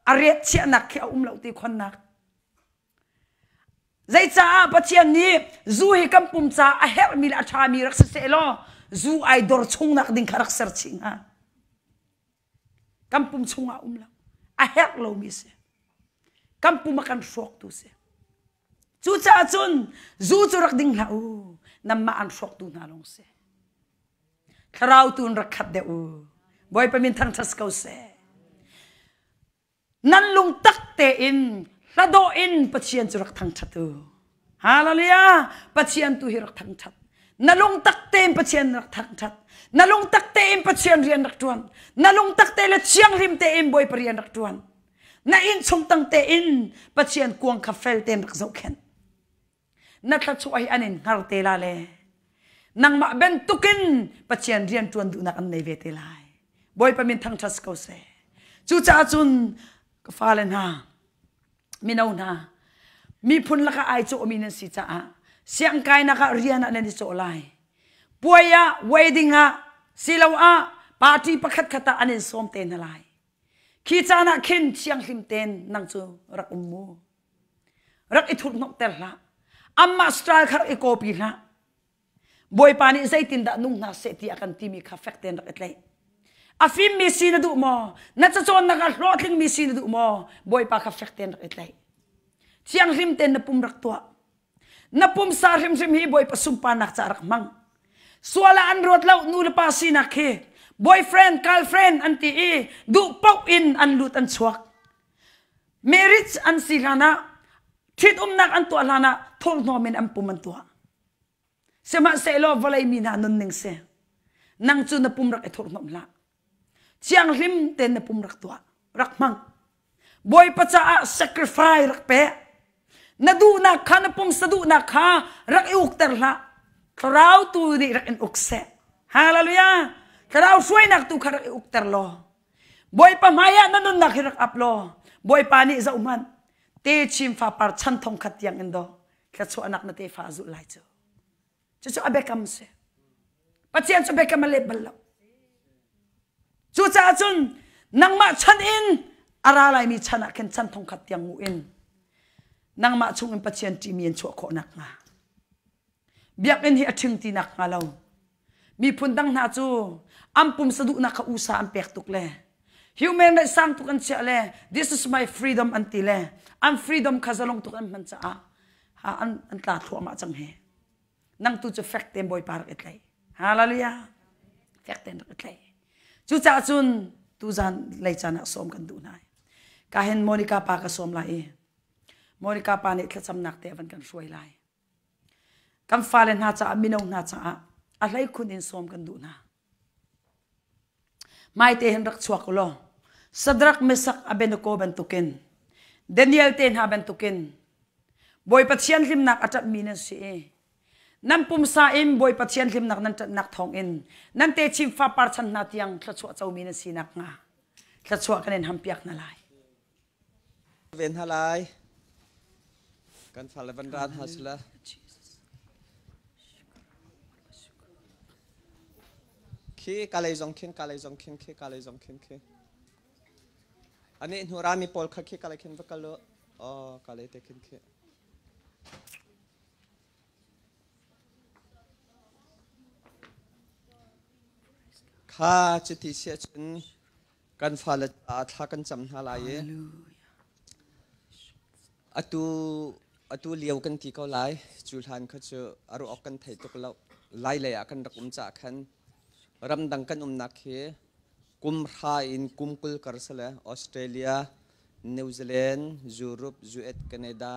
a ret chiahnak khi a um lo ti khonnak. Zeicaah Pathian nih zu hi kan pum caah a herhmi le a ṭhami rak si sehlaw zu ai dor chungnak ding kha rak ser chih hnga. Kan pum chungah um lo. A herh lomi si. Kan pum a kan hrawktu si. Cucaah cun zu cu rak ding hlah u. Nanmah an hrawktu hna lawng si. Thlarau tu in rak khat deuh u. Bawipa min thangṭhat ko seh. Nan lungtak tein hladawh in Pathian cu rak thangṭhat u. Hallelujah! Pathian tu hi rak thangṭhat. Na lungtak tein Pathian rak thangṭhat. Na lungtak tein Pathian rian rak ṭuan. Na lungtak te le thianghlim tein Bawipa rian rak ṭuan. Na innchung tang tein Pathian kuang kha fel tein rak zohkhenh. Na thluachuah hi an in hngar te la le nangmah bantukin Pathian rian ṭuan duhnak an nei ve te lai. Bawipa min thangṭhat ko seh. Cucaah cun ka fale hna, mino hna, miphun lakah ai cawhmi nan si caah siangkainak ah rian ah nan i cawh lai. Puai ah, wedding ah, siloah party pakhat khat ah an in sawm te hna lai. Khi caan ah khin thianghlim tein nang cu rak um mu. Rak i thurhnawmhter hlah. Amah style kha rak i copy hlah. Bawipa nih zeitindah nung hna seh ti a kan timi kha fek tein rak i tlaih. A fimmi si na duh maw? Na cacawnnak ah hlawhtlingmi si na duh maw? Bawipa kha fek tein rak i tlaih. Thianghlim tein na pum rak tuah. Na pumsa hrimhrim hi Bawipa sunparnak caah rak hmang. Sual ah an ruat lo nu le pa sinak khi boyfriend, girlfriend an ti i duh paoh in an lut an chuak. Marriage an si hlan ah ṭhitumnak an tuah hlan ah thurhnawm in an pum an tuah. Sihmanhsehlaw vawlei mi hna nunning si. Nang cu na pum rak i thurhhnawmh hlah. Thianghlim tein na pum rak tuah, rak hmang. Bawipa caah sacrifice rak pe. Na duhnak kha na pumsa duhnak kha rak i ukter hlah. Thlarau tu nih rak in uk seh. Hallelujah. Thlarau hruainak tu kha rak i ukter law. Bawipa hmaiah na nunnak hi rak ap law. Bawipa nih zoh hmanh. Te chin fapar chan thong khat tiang in do. Thluachuahnak na tefa a zulh lai cu. Cucu a biakam si. Pathian cu biakam a let bal lo. Cucaah cun nangmah chan in a ra laimi chan ah khin chan thongkhat tiang ngu in nangmah chung in Pathian ṭihmi an chuah khawh nakhnga biakinn hi a ṭhing ti nakhnga lo miphun dang hna cu an pumsa duhnak kha usa an pek tuk le human rights sang tuk an chiah le this is my freedom an ti le an freedom kha zalong tuk an hman caah an, an tla thluahmah cang hi nang tu cu fek tein Bawipa rak i tlaih hallelujah fek tein rak i tlaih cucaah cun tuzan lei caan ah sawm kan duh hna ka hin Monica pa ka sawm lai i Monica pa nih thlacamnak te van kan hruai lai kan fale hna caah mino hna caah a hleikhun in sawm kan duh hna Hmaite hin rak chuak u law Sadrak Mesak Abednego bantukin Daniel te hna bantukin Bawipa thianhlimnak a ṭapmi nan si i nan pumsa in Bawipa thianhlimnak nan ṭanhnak thawngin nan techin fapar chan hna tiang thluachuah comi nan si nakhnga thluachuah kan in hampiak hna lai. Ve hna lai. Kan fale van ra hna sila. Khi kalei zong khin kalei zong khin khi kalei zong khin khi. Ani hnu rami pawl kha khi kalei khin va kal u. Oh kalei te khin khi. Kha cuti si ahcun kan fale caah thla kan cam hna lai i atu atu lio kan ti ko lai cu hlan kha cu a ruah awk kan thei tuk lo lai lei ah kan rak um caah khan ramdang kan umnak hi kum hra in kum 20 kar sale Australia New Zealand Europe US Canada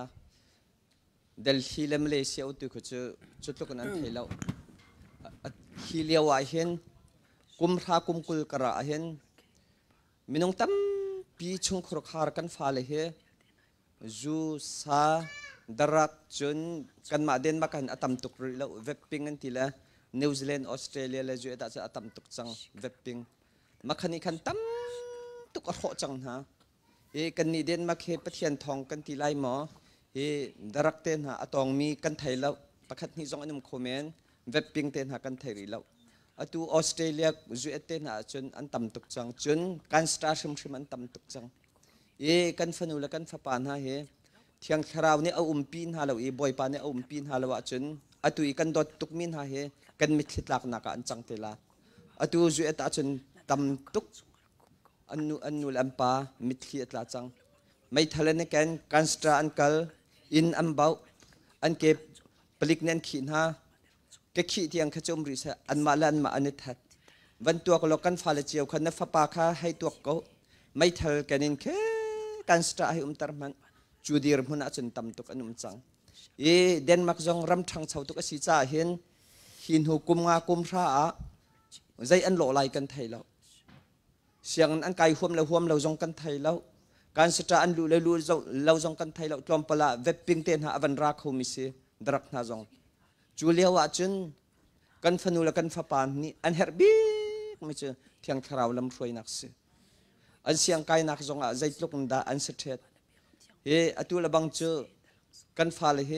Delhi le Malaysia utu khu cu cu tluk in an thei lo. Hi lio ah hin kum hra kum 20 kar ah hin minung tampi chungkhur khar kan fale hi zu sa darak cun kanmah Denmark han a tam tuk rih lo vaping an ti le New Zealand Australia le US ah cun a tam tuk cang vaping makhani khan tam tuk a hrawh cang hna Hi kannih Denmark hi Pathian thawng kan ti lai maw? Hi darak te hna a tawngmi kan thei lo. Pakhat hnih zong an um kho men. Vaping te hna kan thei rih lo. Atu Australia, US te hna ahcun an tam tuk cang. Cun kan star hrimhrim an tam tuk cang. I kan fanu le kan fapa hna hi Thiang Thlarau nih a umpi hna lo i Bawipa nih a umpi hna lo ahcun atu i kan dawt tukmi hna hi kan mitthli tlaknak ah an cang te la. Atu US ahcun tam tuk An nu, an nu le an pa mitthli a tla cang. Meithal an i ken, kanstra an kal, inn an bauh, an ke palik nih an khih hna. Ke khih tiang kha cu um rih seh, anmah le anmah an i that. Van tuak law kan fale cio kha na fapa kha hei tuak ko. Meithal ken in khe kanstra hei umter hmanh. Cu dirhmun ahcun tam tuk an um cang. I Denmark zong ram ṭhangcho tuk a si caah hin hi hnu kum nga kum hra ah zei an lawh lai kan thei lo. Sianginn an kai huam le huam lo zong kan thei lo. Kan sata an luh le luh lo zong kan thei lo. Tlawmpal ah vaping te hna a van ra khomi si drug hna zong. Cu lio ah cun kan fanu le kan fapa nih an herh bikmi cu Thiang Thlarau lamhruainak si. An siangkainak zong ah zeitluk in dah an si ṭhet. Hi atu le bang cu kan fale hi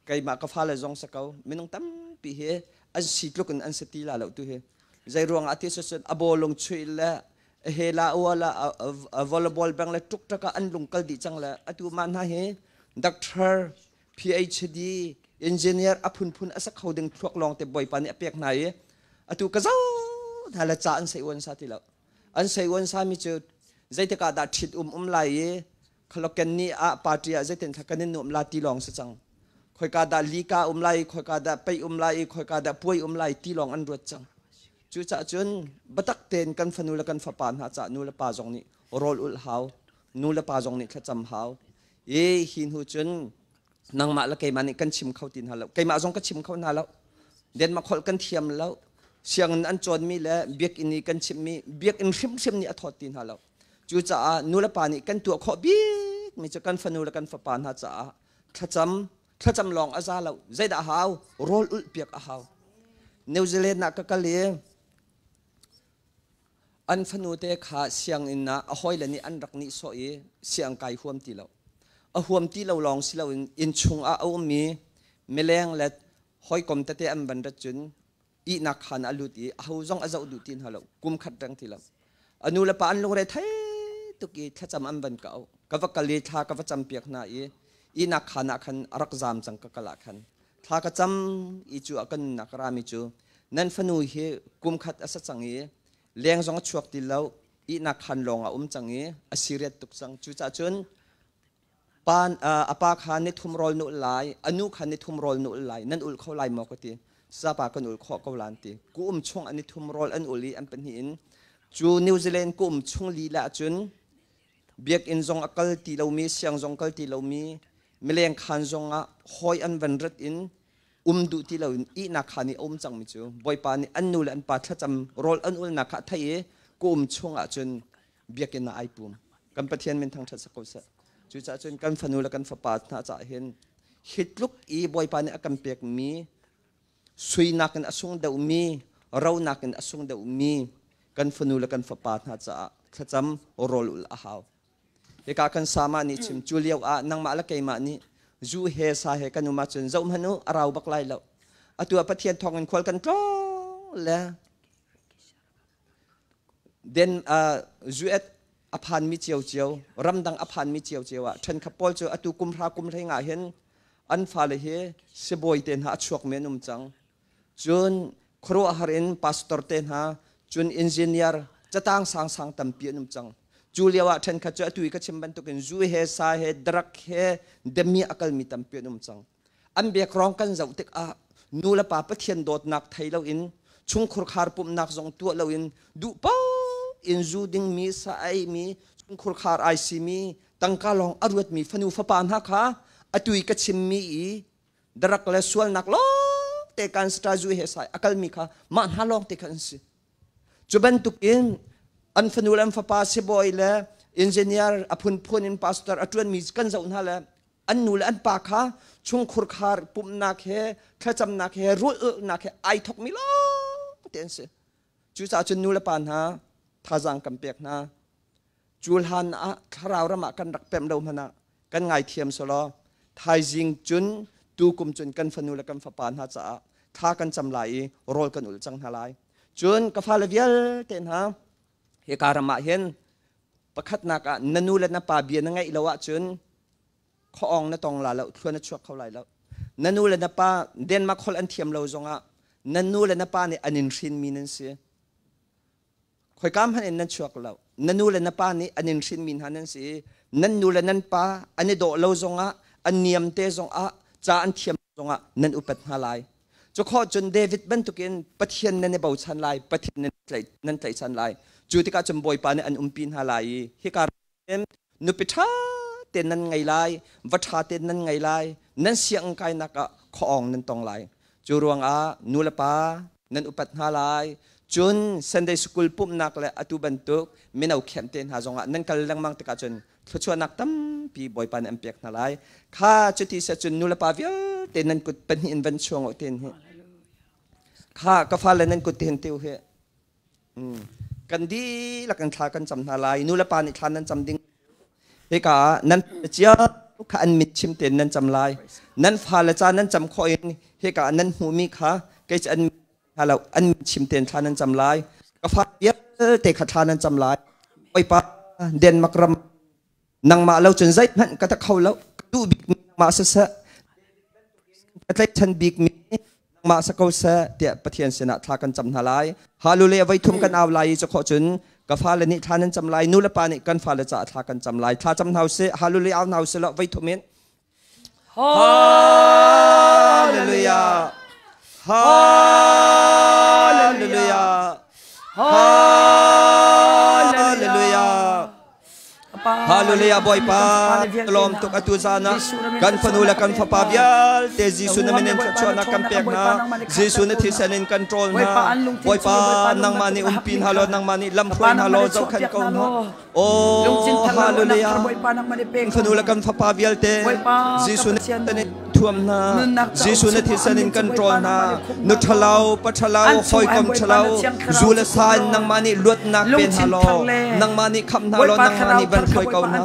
keimah ka fale zong si ko minung tampi hi an si tluk in an si ti la lo tu hi zei ruang ah ti cun a bawlung chuih le he la ua la volleyball bang le tuk tak an lung kal dih cang le atu ma hna hi doctor PhD engineer a phunphun a sa kho ding thluak lawng te bawipa nih a pek hna i atu ka zo hna le ca an sei uan sa ti lo an sei uan sa mi cu zeitik ah dah ṭhit um um lai i khaloken ni ah party ah zeitin thla kan in nuam la ti lawng si cang khoika dah lika um lai khoika dah pei um lai khoika dah puai um lai ti lawng an ruat cang cucaah cun batak tein kan fanu le kan fapa hna ca nu le pa zong nih rawl ulh hau nu le pa zong nih thlacam hau i hi hnu cun nangmah le keimah nih kan chim kho ti hna lo keimah zong ka chim kho hna lo Denmark holh kan thiam lo. Sianginn an cawnmi le biakinn i kan chimhmi biakinn hrimhrim nih a thawt ti hna lo. Cucaah nulepa nih kan tuah khawh bikmi cu kan fanu le kan fapa hna caah thlacam thlacam lawng a za lo. Zeidah a hau? Rawl ulh piak a hau. New Zealand ah ka kal i an fanu te kha sianginn ah a hawile nih an rak nihsawh i siang kai huam ti lo. A huam ti lo lawng si loin innchung ah a ummi mileng le hawikom tete an van rat cun ihnak khaan ah a lut i aho zong a zoh duh ti hna lo kum khat reng ti lo a nu le pa an lungre thei tuk i thlacam an van ka auh ka va kal i thla ka va cam piak hna i ihnak khaan ah khan a rak zaam cang ka kal ah khan thla ka cam i cu a kan nunnak rami cu nan fanu hi kum khat a sa cang i leng zong a chuak ti lo ihnak khaan lawng a um cang i a serious tuk cang cucaah cun Pa, a pa kha ni thum rawl na ulh lai, a nu kha ni thum rawl na ulh lai, nan ulh kho lai maw ka ti. Sapa kan ulh khawh ko lan ti. Ku um chung an ni thum rawl an ul i an pahnih in cu New Zealand ku um chung lila ahcun biakinn zong a kal ti lomi, siang zong kal ti lomi, mileng khaan zong ah hawi an van rat in um duh ti loin ihnak khaan i a um cangmi cu Bawipa nih an nu le an pa thlacam rawl an ulnak kha a theih i ku um chung ahcun biakinn ah ai pum. Kan Pathian min thangṭhat sak ko seh. Cucaah cun kan fanu le kan fapa hna caah hin hi tluk i Bawipa nih a kan pekmi sui nakin a sung deuhmi ro nakin a sung deuhmi kan fanu le kan fapa hna caah thlacam rawl ul a hau. Hika kan sama nih chim cu lio ah nangmah le keimah nih zu he sa he kan um ahcun zoh hmanh u a rau bak lai lo. Atu ah Pathian thawngin khual kan tlawng le Den US a phanmi ciocio, ramdang a phanmi ciocio ah ṭhenkhat pawl cu atu kum hra kum hlei nga hin an fale hi sibawi te hna a chuakmi an um cang. Cun khuaruahhar in pastor te hna, cun engineer catang sangsang tampi an um cang. Cu lio ah ṭhenkhat cu atu i ka chim bantukin zu he sa he drug he demi a kalmi tampi an um cang. An biakrong kan zoh tikah nu le pa Pathian dawtnak thei loin chungkhur khar pumhnak zong tuah loin duh paoh in zu dingmi sa eimi chungkhur khar ai simi tangka lawng a ruatmi fanu fapa hna kha atu i ka chimmi i darak le sualnak lawng te kan stra zu he sai a kalmi kha mah hna lawng te kha an si. Cu bantukin an fanu le an fapa sibawi le engineer a phunphun in pastor a ṭuanmi kan zoh hna le an nu le an pa kha chungkhur khar pumhnak he thlacamnak he rulhnak he ai thokmi lawng te an si. Cucaah cun nu le pa hna thazaang kan pek hna. Cu hlan ah thlarau ram ah kan rak pemh lo hmanh ah kan ngaithiam selaw thaizing cun tukum cun kan fanu le kan fapa hna caah thla kan cam lai i rawl kan ul cang hna lai. Cun ka fale vialte hna hika ram ah hin pakhatnak ah na nu le na pa bia na ngaih lo ahcun khuaawng na tong la lo thluan na chuak kho lai lo na nu le na pa Denmark holh an thiam lo zongah na nu le na pa nih an in hrinmi nan si khoika hmanh in nan chuak lo na nu le na pa nih an in hrinmi hna nan si nan nu le nan pa an i dawh lo zongah an niam te zongah ca an thiam zongah nan upat hna lai cu khawh cun David bantukin Pathian nan i bochan lai Pathian nan tlaihchan lai cu tikah cun Bawipa nih an umpi hna lai i hika nupi ṭha tein nan ngei lai va ṭha tein nan ngei lai nan sianginn kainak ah khuaawng nan tong lai cu ruangah nu le pa nan upat hna lai cun Sunday school pumhnak le atu bantuk mino khem te hna zongah nan kal lengmang tikah cun thluachuahnak tampi Bawipa nih an pek hna lai kha cuti se cun nu le pa vialte nan kut pahnih in van chuang u tin hi kha ka fale nan kut hin tiu hi Kan dihlak in thla kan cam hna lai. Nu le pa nih thla nan cam ding. Hika ah nan cio kha an mit chim tein nan cam lai. Nan fale ca nan cam khawh in hika ah nan hmuhmi kha kei cu an hna lo an mit chim tein thla nan cam lai. Ka fa vialte kha thla nan cam lai. Bawipa Denmark ram nangmah lo cun zeihmanh ka ta kho lo. Ka duh bikmi nangmah siseh ka tlaihchan bikmi nangmah sa ko seh tiah Pathian sinah thla kan cam hna lai. Hallelujah voi thum kan au lai i cu khawh cun ka fale nih thla nan cam lai nu le pa nih kan fale caah thla kan cam lai thla cam hna usih hallelujah au hna usih law voi thum in Hallelujah Hallelujah Hallelujah. Hallelujah Bawipa lawm tuk atu zan ah kan fanu le kan fapa vialte Jesuh na min in thluachuahnak kan pek hna. Jesuh na thisen in kan ṭawl hna. Bawipa nangmah nih umpi hna law nangmah nih lamhruai hna law zohkhenh ko hna. Oh hallelujah. Fanu le kan fapa vialte Jesuh na in thuam hna. Jesuh na thisen in kan ṭawl hna. Nu ṭhalo, pa ṭhalo, hawikom ṭhalo, zu le sa in nangmah nih luatnak pe hna law, nangmah nih khamh hna law, nangmah nih van hruai ko hna.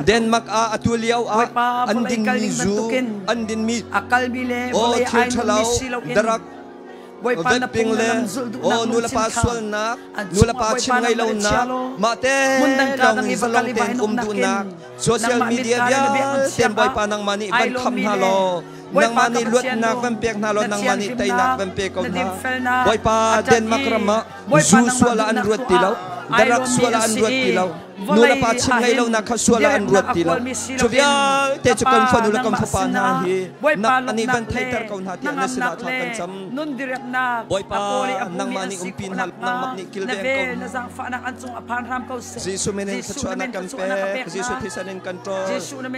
Denmark ah atu lio ah an dinmi zu, an dinmi oh thil ṭhalo, darak vaping le oh nulepa sualnak, nulepa chim ngei lonak, mah te lawng in zalong tein um duhnak, social media vialte Bawipa nangmah nih van kham hna law, nangmah nih luatnak van pek hna law, nangmah nih teinak van pe ko hna. Bawipa Denmark ram ah zu sual ah an ruat ti lo, darak sual ah an ruat ti lo, nu le pa chim ngei lonak kha sual ah an ruat ti lo. Cu vialte cu kan fanu le kan fapa hna hi nak an i van theihter ko hna tiah na sinah thla kan cam. Bawipa nangmah nih umpi hna, nangmah nih kilveng ko hna. Jesuh min in thluachuahnak kan pek. Jesuh thisen in kan ṭawl.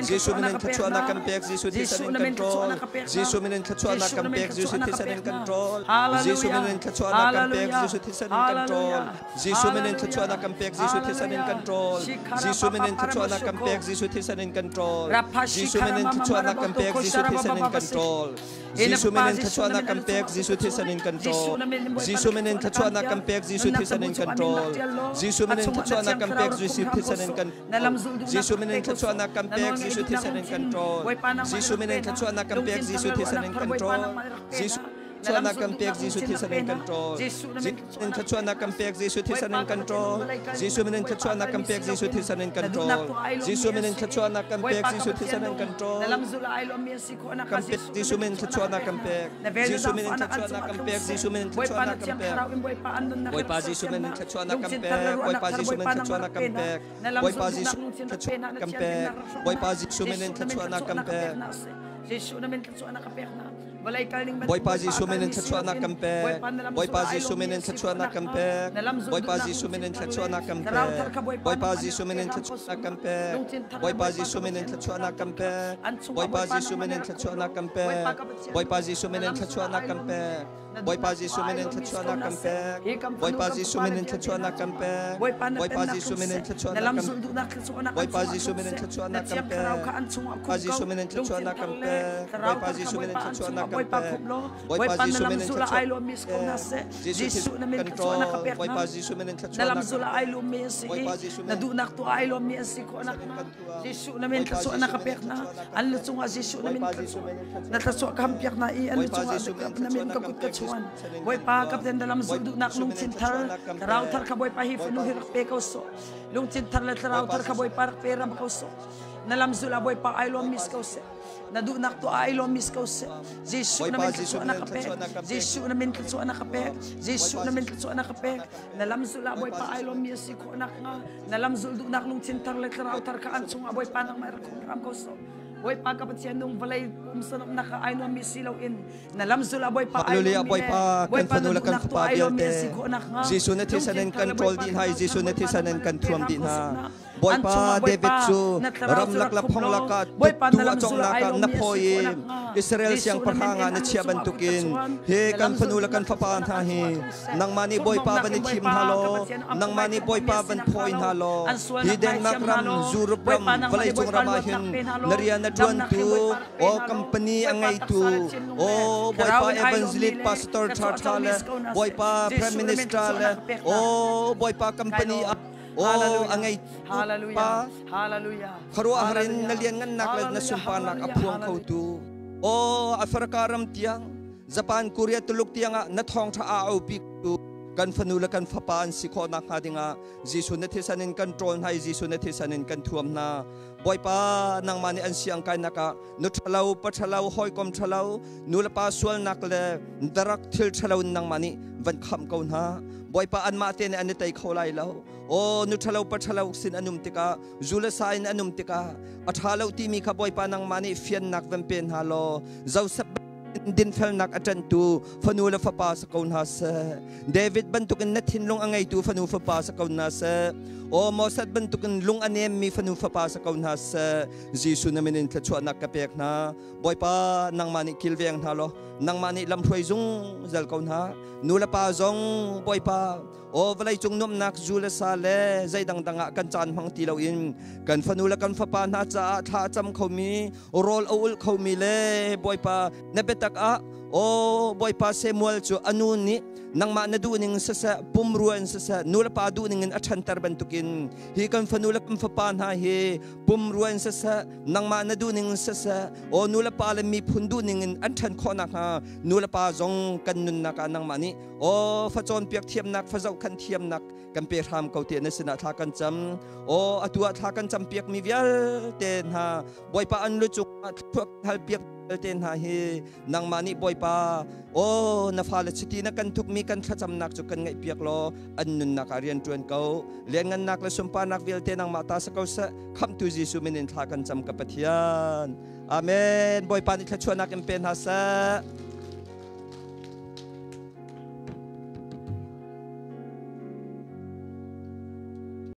Jesuh min in thluachuahnak kan pek. Jesuh thisen in kan ṭawl. Jesuh min in thluachuahnak kan pek. Jesuh thisen in kan ṭawl. Jesuh min in thluachuahnak kan pek. Jesuh thisen in kan ṭawl. Jesuh min in thluachuahnak kan pek. Jesuh thisen in kan ṭawl. Jesuh min in thluachuahnak kan pek. Jesuh thisen in kan ṭawl. Jesuh min in thluachuahnak kan pek. Jesuh thisen in kan ṭawl. Jesuh min in thluachuahnak kan pek. Jesuh thisen in kan ṭawl. Jesuh min in thluachuahnak kan pek. Jesuh thisen in kan ṭawl. Jesuh min in thluachuahnak kan pek. Jesuh thisen in kan Jesuh min in thluachuahnak kan pek. Jesuh thisen in kan ṭawl. Jesuh min in thluachuahnak kan pek. Jesuh thisen in kan ṭawl. Jesuh thluachuahnak kan pek. Jesuh thisen in kan ṭawl. In thluachuahnak kan pek. Jesuh thisen in kan ṭawl. Jesuh min in thluachuahnak kan pek. Jesuh thisen in kan ṭawl. Jesuh min in thluachuahnak kan pek. Jesuh thisen in kan ṭawl. Kan pek. Jesuh min in thluachuahnak kan pek. Jesuh min in thluachuahnak kan pek. Jesuh min in thluachuahnak kan pek. Bawipa Jesuh min in thluachuahnak kan pek. Bawipa Jesuh min thluachuahnak kan pek. Bawipa Jesuh thluachuahnak kan pek. Bawipa Jesuh min in thluachuahnak kan pek. Bawipa Jesuh min in thluachuahnak kan pek. Bawipa Jesuh min in thluachuahnak kan pek. Bawipa Jesuh min in thluachuahnak kan pek. Bawipa Jesuh min in thluachuahnak kan pek. Bawipa Jesuh min in thluachuahnak kan pek. Bawipa Jesuh min in thluachuahnak kan pek. Bawipa Jesuh min in thluachuahnak kan pek. Bawipa Jesuh min in thluachuahnak kan pek. Bawipa Jesuh min in thluachuahnak kan pek. Bawipa Jesuh min in thluachuahnak kan Bawipa Jesuh min in thluachuahnak kan pek. Bawipa Jesuh min in thluachuahnak kan pek. Bawipa Jesuh min in thluachuahnak kan pek. Bawipa Jesuh min in thluachuahnak Jesuh kan ṭawl. Bawipa Jesuh min in thluachuahnak Bawipa Jesuh na duhnak tu ai lawmmi an si khawh nakhnga Jesuh na min thluachuah na ka pek hna an lu cungah Jesuh na min na thluachuah ka ham piak hna i an lu cungah na min ka kut ka chuan Bawipa kapten na lam zulh duhnak lungthin thar thlarau thar kha Bawipa hi fanu hi rak pe ko sawh lungthin thar le thlarau thar kha Bawipa rak pe ram ko sawh na lam zulh ah Bawipa ai lawm mis ko seh na duhnak tuah ai lawm mis ko seh Jesuh na min thluachuah na ka pek Jesuh na min thluachuah na ka pek Jesuh na min thluachuah na ka pek na lam zulh ah Bawipa ai lawm mi a si khawh nakhnga na lam zulh duhnak lungthin thar le thlarau thar kha an chungah Bawipa nangmah rak khum hram ko sawh Bawipa ka Pathian nung vawlei pumsan nak ai nuam mi si loin na lam zul ah Bawipa ai Hallelujah nuam mi Bawipa kan Bawipa fanu na le kan duhnak fapa tuah ai nuam mi vialte si khawh nakhnga Jesuh na thisen in kan ṭawl dih hna i Jesuh na thisen in kan thuam dih hna An Bawipa chungah David Bawipa cu na thlarau cu ramlak rak le khup phong law lakah Bawipa tuttu na a lam zul conghnak ai ah lawm na mi a phawi si i khawh nakhnga Israel Jesuh na min siangpahrang in ah na an chiah chungah kut ka bantukin chuan hi na kan lam fanu zul le kan duhnak fapa thluachuahnak hna an hi chungah tlung seh nangmah nih Bawipa Thurhnawmnak van i in thim Bawipa hna ka law Pathian a nangmah pumai nih thurhnawmmi Bawipa a si van nakhnga phawi lo hna law an hi sualnak Denmark ngaithiam hna ram law Europe ram Bawipa nangmah nih vawleicung Bawipa ram ah luatnak hin pe hna na law rian na damnak ṭuantu hi Bawipa rak pe o hna law company a Bawipa taksa ngeitu le thinlung o le Bawipa thlarau in ai lawmmi evangelist le pastor thluachuah ṭhaṭha comi le si ko hna seh Bawipa Prime Jesuh na min Minister thluachuah le na ka pek o hna Bawipa kai company lawm a o a Hallelujah ngeitu pa Hallelujah Hallelujah khuaruahhar in na Hallelujah lianngannak le na Hallelujah sunparnak a Hallelujah phuang Hallelujah khotu o Africa ram tiang Japan Korea Tuluk tiangah na thawngṭha a aupi tu kan fanu le kan fapa an si khawh nakhnga dingah Jesuh na thisen in kan ṭawl hna i Jesuh na thisen in kan thuam hna. Bawipa nangmah nih an siang kainak ah nu ṭhalo pa ṭhalo hawikom ṭhalo nu le pa sualnak le darak thil ṭhalo in nangmah nih van khamh ko hna. Bawipa anmah te nih an i tei kho lai lo. Aw nu ṭhalo pa ṭhalo sin an um tikah zu le sa in an um tikah a ṭha lo timi kha Bawipa nangmah nih fiannak van pe hna law Joseph Dinfelnak a ṭanhtu fanu le fapa si ko hna seh. David bantukin na thinlung a ngeitu fanu fapa si ko hna seh. Aw Moses bantukin lung a nemmi fanu fapa si ko hna seh. Jesuh na min in thluachuahnak ka pek hna. Bawipa, nangmah nih kilveng hna law, nangmah nih lamhruai zungzal ko hna. Nu le pa zong, Bawipa, aw vawleicung nuamhnak zu le sa le zei dangdang ah kan caan hmang ti loin kan fanu le kan fapa hna caah thla a cam khomi, rawl a ulh khomi le Bawipa na biatak ah aw Bawipa Samuel cu a nu nih nangmah na duhning siseh, pumrua in siseh, nu le pa duhning in a ṭhanter bantukin hi kan fanu le kan fapa hna hi pumrua in siseh, nangmah na duhning in siseh, aw nu le pa le miphun duhning in an ṭhan khawh nakhnga nu le pa zong kan nunnak ah nangmah nih aw fa cawnpiak thiamnak, fa zohkhan thiamnak kan pe hram ko tiah na sinah thla kan cam. Aw atu ah thla kan campiak mi vialte hna, Bawipa, an lu cungah thluak hal piak vialte hna hi nangmah nih, Bawipa, aw na fale chiti na kan thukmi kan thlacamnak cu kan ngaihpiak law an nunnak ah rian ṭuan ko. Lianngannak le sunparnak vialte nangmah ta si ko seh. Khamhtu Jesuh min in thla kan cam, ka Pathian. Amen. Bawipa nih thluachuahnak in pe hna seh.